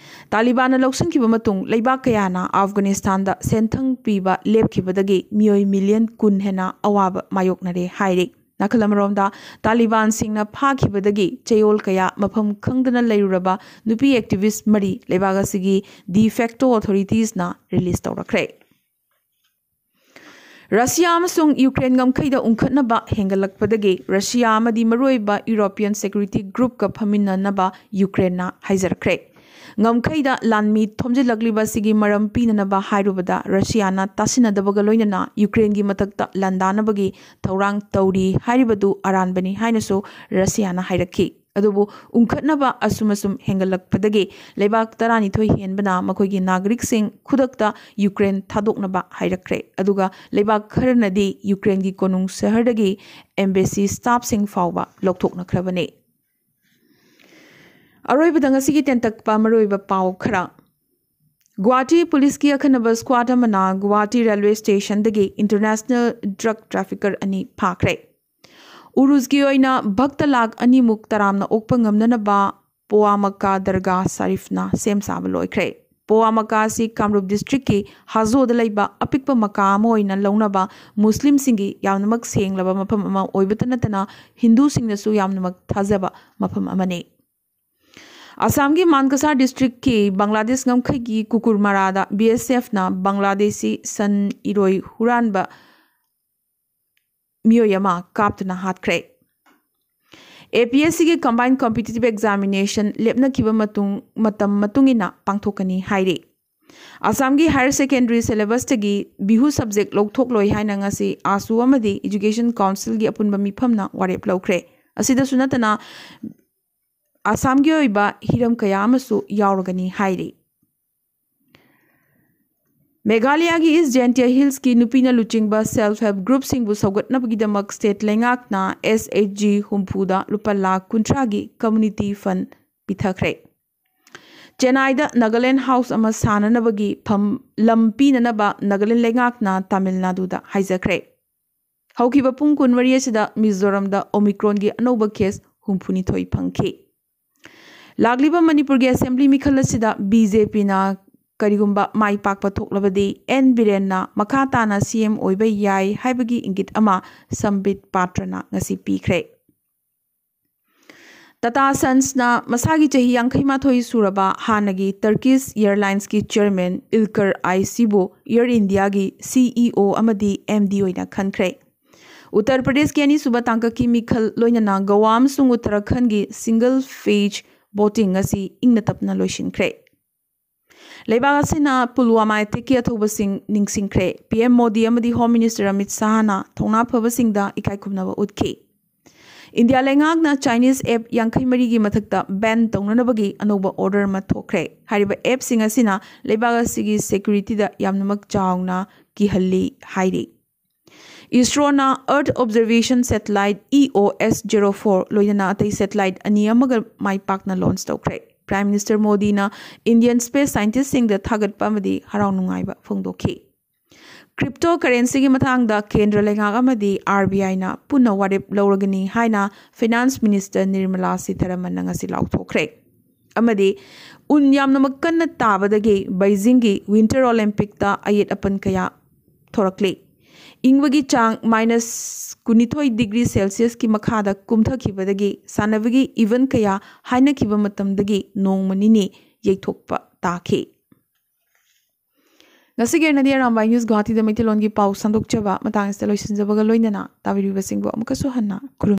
ꯇꯥꯂꯤꯕꯥꯟꯅ ꯂꯧꯁꯤꯟꯈꯤꯕ ꯃꯇꯨꯡ, ꯂꯩꯕꯥꯛ ꯀꯌꯥꯅ ꯑꯐꯒꯥꯅꯤꯁꯇꯥꯟꯗ ꯁꯦꯟꯊꯪ ꯄꯤꯕ ꯂꯦꯞꯈꯤꯕꯗꯒꯤ ꯃꯤꯑꯣꯏ ꯃꯤꯂꯤꯌꯟ ꯀꯨꯟ ꯍꯦꯟꯅ ꯑꯋꯥꯕ ꯃꯥꯌꯣꯛꯅꯔꯦ ꯍꯥꯏꯔꯤ꯫ ꯅꯥꯀꯜ ꯑꯃꯔꯣꯝꯗ, ꯇꯥꯂꯤꯕꯥꯟꯁꯤꯡꯅ ꯐꯥꯈꯤꯕꯗꯒꯤ ꯆꯌꯣꯜ ꯀꯌꯥ ꯃꯐꯝ ꯈꯪꯗꯅ ꯂꯩꯔꯨꯔꯕ ꯅꯨꯄꯤ activist ꯃꯔꯤ ꯂꯩꯕꯥꯛ ꯑꯁꯤꯒꯤ de facto authoritiesꯅ release ꯇꯧꯔꯛꯈ꯭ꯔꯦ꯫ ꯔꯁꯤꯌꯥ ꯑꯃꯁꯨꯡ ꯌꯨꯀ꯭ꯔꯦꯟ ꯉꯝꯈꯩꯗ ꯎꯪꯈꯠꯅꯕ ꯍꯦꯟꯒꯠꯂꯛꯄꯗꯒꯤ ꯔꯁꯤꯌꯥ ꯑꯃꯗꯤ ꯃꯔꯨꯑꯣꯏꯕ European Security Groupꯀ ꯐꯝꯃꯤꯟꯅꯅꯕ ꯌꯨꯀ꯭ꯔꯦꯟꯅ ꯍꯥꯏꯖꯔꯛꯈ꯭ꯔꯦ꯫ ꯉꯝꯈꯩꯗ ꯂꯥꯟꯃꯤ ꯊꯣꯝꯖꯤꯜꯂꯛꯂꯤꯕ ꯑꯁꯤꯒꯤ ꯃꯔꯝ ꯄꯤꯅꯅꯕ ꯍꯥꯏꯔꯨꯕꯗ, ꯔꯁꯤꯌꯥꯅ ꯇꯥꯁꯤꯟꯅꯗꯕꯒ ꯂꯣꯏꯅꯅ ꯌꯨꯀ꯭ꯔꯦꯟꯒꯤ ꯃꯊꯛꯇ ꯂꯥꯟꯗꯥꯅꯕꯒꯤ ꯊꯧꯔꯥꯡ ꯇꯧꯔꯤ ꯍꯥꯏꯔꯤꯕꯗꯨ ꯑꯔꯥꯟꯕꯅꯤ ꯍꯥꯏꯅꯁꯨ ꯔꯁꯤꯌꯥꯅ ꯍꯥꯏꯔꯛꯈꯤ꯫ ꯑꯗꯨꯕꯨ ꯎꯪꯈꯠꯅꯕ ꯑꯁꯨꯝ ꯑꯁꯨꯝ ꯍꯦꯟꯒꯠꯂꯛꯄꯗꯒꯤ ꯂꯩꯕꯥꯛ ꯇꯔꯥꯅꯤꯊꯣꯏ ꯍꯦꯟꯕꯅ ꯃꯈꯣꯏꯒꯤ ꯅꯥꯒꯔꯤꯛꯁꯤꯡ ꯈꯨꯗꯛꯇ ꯌꯨꯀ꯭ꯔꯦꯟ ꯊꯥꯗꯣꯛꯅꯕ ꯍꯥꯏꯔꯛꯈ꯭ꯔꯦ꯫ ꯑꯗꯨꯒ ꯂꯩꯕꯥꯛ ꯈꯔꯅꯗꯤ ꯌꯨꯀ꯭ꯔꯦꯟꯒꯤ ꯀꯣꯅꯨꯡ ꯁꯍꯔꯗꯒꯤ embassy staffꯁꯤꯡ ꯐꯥꯎꯕ ꯂꯧꯊꯣꯛꯅꯈ꯭ꯔꯕꯅꯤ꯫ ꯑꯔꯣꯏꯕꯗ ꯉꯁꯤꯒꯤ ꯇꯦꯟꯇꯛꯄ ꯃꯔꯨꯑꯣꯏꯕ ꯄꯥꯎ ꯈꯔ꯫ ꯒꯨꯋꯥꯍꯥꯇꯤ ꯄꯨꯂꯤꯁꯀꯤ ꯑꯈꯟꯅꯕ squad ꯑꯃꯅ Guwahati railway stationꯗꯒꯤ international drug trafficker ꯑꯅꯤ ꯐꯥꯈ꯭ꯔꯦ꯫ ꯎꯔꯨꯁꯀꯤ ꯑꯣꯏꯅ ꯚꯛꯇ ꯂꯥꯈ ꯑꯅꯤꯃꯨꯛ ꯇꯔꯥꯝꯅ ꯑꯣꯛꯄ ꯉꯝꯅꯅꯕ ꯄꯣꯋꯥꯃꯀꯥ ꯗꯔꯒꯥ ꯁꯥꯔꯤꯐꯅ ꯁꯦꯝ ꯁꯥꯕ ꯂꯣꯏꯈ꯭ꯔꯦ꯫ ꯄꯣꯋꯥꯃꯀꯥ ꯑꯁꯤ ꯀꯥꯝꯔꯨꯞ districtꯀꯤ ꯍꯥꯖꯣꯗ ꯂꯩꯕ ꯑꯄꯤꯛꯄ ꯃꯀꯥ ꯑꯃ ꯑꯣꯏꯅ ꯂꯧꯅꯕ ꯃꯨꯁꯂꯤꯝꯁꯤꯡꯒꯤ ꯌꯥꯝꯅꯃꯛ ꯁꯦꯡꯂꯕ ꯃꯐꯝ ꯑꯃ ꯑꯣꯏꯕꯇ ꯅꯠꯇꯅ ꯍꯤꯟꯗꯨꯁꯤꯡꯅꯁꯨ ꯌꯥꯝꯅꯃꯛ ꯊꯥꯖꯕ ꯃꯐꯝ ꯑꯃꯅꯤ꯫ ꯑꯁꯥꯝꯒꯤ ꯃꯥꯟꯀꯁꯥꯔ districtꯀꯤ ꯕꯪꯒ꯭ꯂꯥꯗꯦꯁ ꯉꯝꯈꯩꯒꯤ ꯀꯨꯀꯨꯔꯃꯔꯥꯗ BSFꯅ ꯕꯪꯒ꯭ꯂꯥꯗꯦꯁꯤ ꯁꯟ ꯏꯔꯣꯏ ꯍꯨꯔꯥꯟꯕ ꯃꯤꯑꯣꯏ ꯑꯃ ꯀꯥꯞꯇꯨꯅ ꯍꯥꯠꯈ꯭ꯔꯦ꯫ APSCꯒꯤ combined competitive examination ꯂꯦꯞꯅꯈꯤꯕ ꯃꯇꯨꯡ, ꯃꯇꯝ ꯃꯇꯨꯡ ꯏꯟꯅ ꯄꯥꯡꯊꯣꯛꯀꯅꯤ ꯍꯥꯏꯔꯤ꯫ ꯑꯁꯥꯝꯒꯤ higher secondary syllabusꯇꯒꯤ ꯕꯤꯍꯨ subject ꯂꯧꯊꯣꯛꯂꯣꯏ ꯍꯥꯏꯅ ꯉꯁꯤ ꯑꯥꯁꯨ ꯑꯃꯗꯤ Education Councilꯒꯤ ꯑꯄꯨꯟꯕ ꯃꯤꯐꯝꯅ ꯋꯥꯔꯦꯞ ꯂꯧꯈ꯭ꯔꯦ꯫ ꯑꯁꯤꯗꯁꯨ ꯅꯠꯇꯅ ꯑꯁꯥꯝꯒꯤ ꯑꯣꯏꯕ ꯍꯤꯔꯝ ꯀꯌꯥ ꯑꯃꯁꯨ ꯌꯥꯎꯔꯒꯅꯤ ꯍꯥꯏꯔꯤ꯫ ꯃꯦꯘꯥꯂꯌꯥꯒꯤ East Jaintia Hillsꯀꯤ ꯅꯨꯄꯤꯅ ꯂꯨꯆꯤꯡꯕ self help groupꯁꯤꯡꯕꯨ ꯁꯧꯒꯠꯅꯕꯒꯤꯗꯃꯛ state ꯂꯩꯉꯥꯛꯅ SHG ꯍꯨꯝꯐꯨꯗ ꯂꯨꯄꯥ ꯂꯥꯈ ꯀꯨꯟꯊ꯭ꯔꯥꯒꯤ community fund ꯄꯤꯊꯈ꯭ꯔꯦ꯫ ꯆꯦꯟꯅꯥꯏꯗ Nagaland House ꯑꯃ ꯁꯥꯅꯅꯕꯒꯤ ꯐꯝ, ꯂꯝ ꯄꯤꯅꯅꯕ ꯅꯥꯒꯥꯂꯦꯟ ꯂꯩꯉꯥꯛꯅ ꯇꯥꯃꯤꯜ ꯅꯥꯗꯨꯗ ꯍꯥꯏꯖꯈ꯭ꯔꯦ꯫ ꯍꯧꯈꯤꯕ ꯄꯨꯡ ꯀꯨꯟꯃꯔꯤ ꯑꯁꯤꯗ ꯃꯤꯖꯣꯔꯥꯝꯗ Omicronꯒꯤ ꯑꯅꯧꯕ case ꯍꯨꯝꯐꯨꯅꯤꯊꯣꯏ ꯐꯪꯈꯤ꯫ ꯂꯥꯛꯂꯤꯕ ꯃꯅꯤꯄꯨꯔꯒꯤ assembly ꯃꯤꯈꯜ ꯑꯁꯤꯗ BJPꯅ ꯀꯔꯤꯒꯨꯝꯕ ꯃꯥꯏ ꯄꯥꯛꯄ ꯊꯣꯛꯂꯕꯗꯤ ꯑꯦꯟ ꯕꯤꯔꯦꯟꯅ ꯃꯈꯥ ꯇꯥꯅ ꯁꯤ ꯑꯦꯝ ꯑꯣꯏꯕ ꯌꯥꯏ ꯍꯥꯏꯕꯒꯤ ꯏꯪꯒꯤꯠ ꯑꯃ ꯁꯝꯕꯤꯠ ꯄꯥꯇ꯭ꯔꯅ ꯉꯁꯤ ꯄꯤꯈ꯭ꯔꯦ꯫ ꯇꯥꯇꯥ ꯁꯟꯁꯅ ꯃꯁꯥꯒꯤ ꯆꯍꯤ ꯌꯥꯡꯈꯩ ꯃꯥꯊꯣꯏ ꯁꯨꯔꯕ ꯍꯥꯟꯅꯒꯤ ꯇꯔꯀꯤꯁ ꯑꯦꯌꯔꯂꯥꯏꯟꯁꯀꯤ ꯆꯤꯌꯔꯃꯦꯟ ꯏꯜꯀꯔ ꯑꯥꯏꯁꯤꯕꯨ ꯑꯦꯌꯔ ꯏꯟꯗꯤꯌꯥꯒꯤ ꯁꯤ ꯏ ꯑꯣ ꯑꯃꯗꯤ ꯑꯦꯝ ꯗꯤ ꯑꯣꯏꯅ ꯈꯟꯈ꯭ꯔꯦ꯫ ꯎꯠꯇꯔ ꯄ꯭ꯔꯗꯦꯁꯀꯤ ꯑꯅꯤꯁꯨꯕ ꯇꯥꯡꯀꯛꯀꯤ ꯃꯤꯈꯜ ꯂꯣꯏꯅꯅ ꯒꯋꯥ ꯑꯃꯁꯨꯡ ꯎꯠꯇꯔꯥꯈꯟꯒꯤ ꯁꯤꯡꯒꯜ ꯐꯦꯖ ꯚꯣꯇꯤꯡ ꯑꯁꯤ ꯏꯪꯅ ꯇꯞꯅ ꯂꯣꯏꯁꯤꯟꯈ꯭ꯔꯦ꯫ ꯂꯩꯕꯥꯛ ꯑꯁꯤꯅ ꯄꯨꯜꯋꯥꯃꯥ ꯑꯦꯇꯦꯛꯀꯤ ꯑꯊꯧꯕꯁꯤꯡ ꯅꯤꯡꯁꯤꯡꯈ꯭ꯔꯦ꯫ ꯄꯤ ꯑꯦꯝ ꯃꯣꯗꯤ ꯑꯃꯗꯤ ꯍꯣꯝ ꯃꯤꯅꯤꯁꯇꯔ ꯑꯃꯤꯠ ꯁꯥꯍꯅ ꯊꯧꯅꯥ ꯐꯕꯁꯤꯡꯗ ꯏꯀꯥꯏ ꯈꯨꯝꯅꯕ ꯎꯠꯈꯤ꯫ ꯏꯟꯗꯤꯌꯥ ꯂꯩꯉꯥꯛꯅ ꯆꯥꯏꯅꯤꯁ ꯑꯦꯞ ꯌꯥꯡꯈꯩ ꯃꯔꯤꯒꯤ ꯃꯊꯛꯇ ꯕꯦꯟ ꯇꯧꯅꯅꯕꯒꯤ ꯑꯅꯧꯕ ꯑꯣꯔꯗꯔ ꯑꯃ ꯊꯣꯛꯈ꯭ꯔꯦ꯫ ꯍꯥꯏꯔꯤꯕ ꯑꯦꯞꯁꯤꯡ ꯑꯁꯤꯅ ꯂꯩꯕꯥꯛ ꯑꯁꯤꯒꯤ ꯁꯦꯀ꯭ꯌꯨꯔꯤꯇꯤꯗ ꯌꯥꯝꯅꯃꯛ ꯆꯥꯎꯅ ꯀꯤꯍꯜꯂꯤ ꯍꯥꯏꯔꯤ꯫ ꯏꯁꯔꯣꯅ Earth Observation Satellite E O S zero four ꯂꯣꯏꯅꯅ ꯑꯇꯩ ꯁꯦꯇꯦꯂꯥꯏꯠ ꯑꯅꯤ ꯑꯃꯒ ꯃꯥꯏ ꯄꯥꯛꯅ ꯂꯣꯟꯆ ꯇꯧꯈ꯭ꯔꯦ꯫ ꯄ꯭ꯔꯥꯏꯝ ꯃꯤꯅꯤꯁꯇꯔ ꯃꯣꯗꯤꯅ ꯏꯟꯗꯤꯌꯟ ꯁ꯭ꯄꯦꯁ ꯁꯥꯏꯟꯇꯤꯁꯁꯤꯡꯗ ꯊꯥꯒꯠꯄ ꯑꯃꯗꯤ ꯍꯔꯥꯎ ꯅꯨꯡꯉꯥꯏꯕ ꯐꯣꯡꯗꯣꯛꯈꯤ꯫ ꯀ꯭ꯔꯤꯞꯇꯣ ꯀꯔꯦꯟꯁꯤꯒꯤ ꯃꯇꯥꯡꯗ ꯀꯦꯟꯗ꯭ꯔ ꯂꯩꯉꯥꯛ ꯑꯃꯗꯤ ꯑꯥꯔ ꯕꯤ ꯑꯥꯏꯅ ꯄꯨꯟꯅ ꯋꯥꯔꯦꯞ ꯂꯧꯔꯒꯅꯤ ꯍꯥꯏꯅ ꯐꯤꯅꯥꯟꯁ ꯃꯤꯅꯤꯁꯇꯔ ꯅꯤꯔꯃꯂꯥ ꯁꯤꯊꯥꯔꯃꯟꯅ ꯉꯁꯤ ꯂꯥꯎꯊꯣꯛꯈ꯭ꯔꯦ꯫ ꯑꯃꯗꯤ ꯎꯟ ꯌꯥꯝꯅꯃꯛ ꯀꯟꯅ ꯇꯥꯕꯗꯒꯤ ꯕꯩꯖꯤꯡꯒꯤ ꯋꯤꯟꯇꯔ ꯑꯣꯂꯦꯝꯄꯤꯛꯇ ꯑꯌꯦꯠ ꯑꯄꯟ ꯀꯌꯥ ꯊꯣꯔꯛꯂꯤ꯫ ꯏꯪꯕꯒꯤ ꯆꯥꯡ ꯃꯥꯏꯅꯁ ꯀꯨꯟꯅꯤꯊꯣꯏ ꯗꯤꯒ꯭ꯔꯤ ꯁꯦꯜꯁꯤꯌꯁꯀꯤ ꯃꯈꯥꯗ ꯀꯨꯝꯊꯈꯤꯕꯗꯒꯤ ꯁꯥꯟꯅꯕꯒꯤ ꯏꯚꯦꯟꯠ ꯀꯌꯥ ꯍꯥꯏꯅꯈꯤꯕ ꯃꯇꯝꯗꯒꯤ ꯅꯣꯡꯃ ꯅꯤꯅꯤ ꯌꯩꯊꯣꯛꯄ ꯇꯥꯈꯤ꯫ ꯉꯁꯤꯒꯤ ꯑꯣꯏꯅꯗꯤ ꯑꯔꯥꯝꯕꯥꯏ ꯅ꯭ꯌꯨꯁ ꯒꯨꯋꯥꯍꯥꯇꯤꯗ ꯃꯩꯇꯩꯂꯣꯟꯒꯤ ꯄꯥꯎ ꯁꯟꯗꯣꯛꯆꯕ ꯃꯇꯥꯡ ꯑꯁꯤꯗ ꯂꯣꯏꯁꯤꯟꯖꯕꯒ ꯂꯣꯏꯅꯅ ꯇꯥꯕꯤꯔꯤꯕꯁꯤꯡꯕꯨ ꯑꯃꯨꯛꯀꯁꯨ ꯍꯟꯅ ꯈꯨꯔꯨꯝ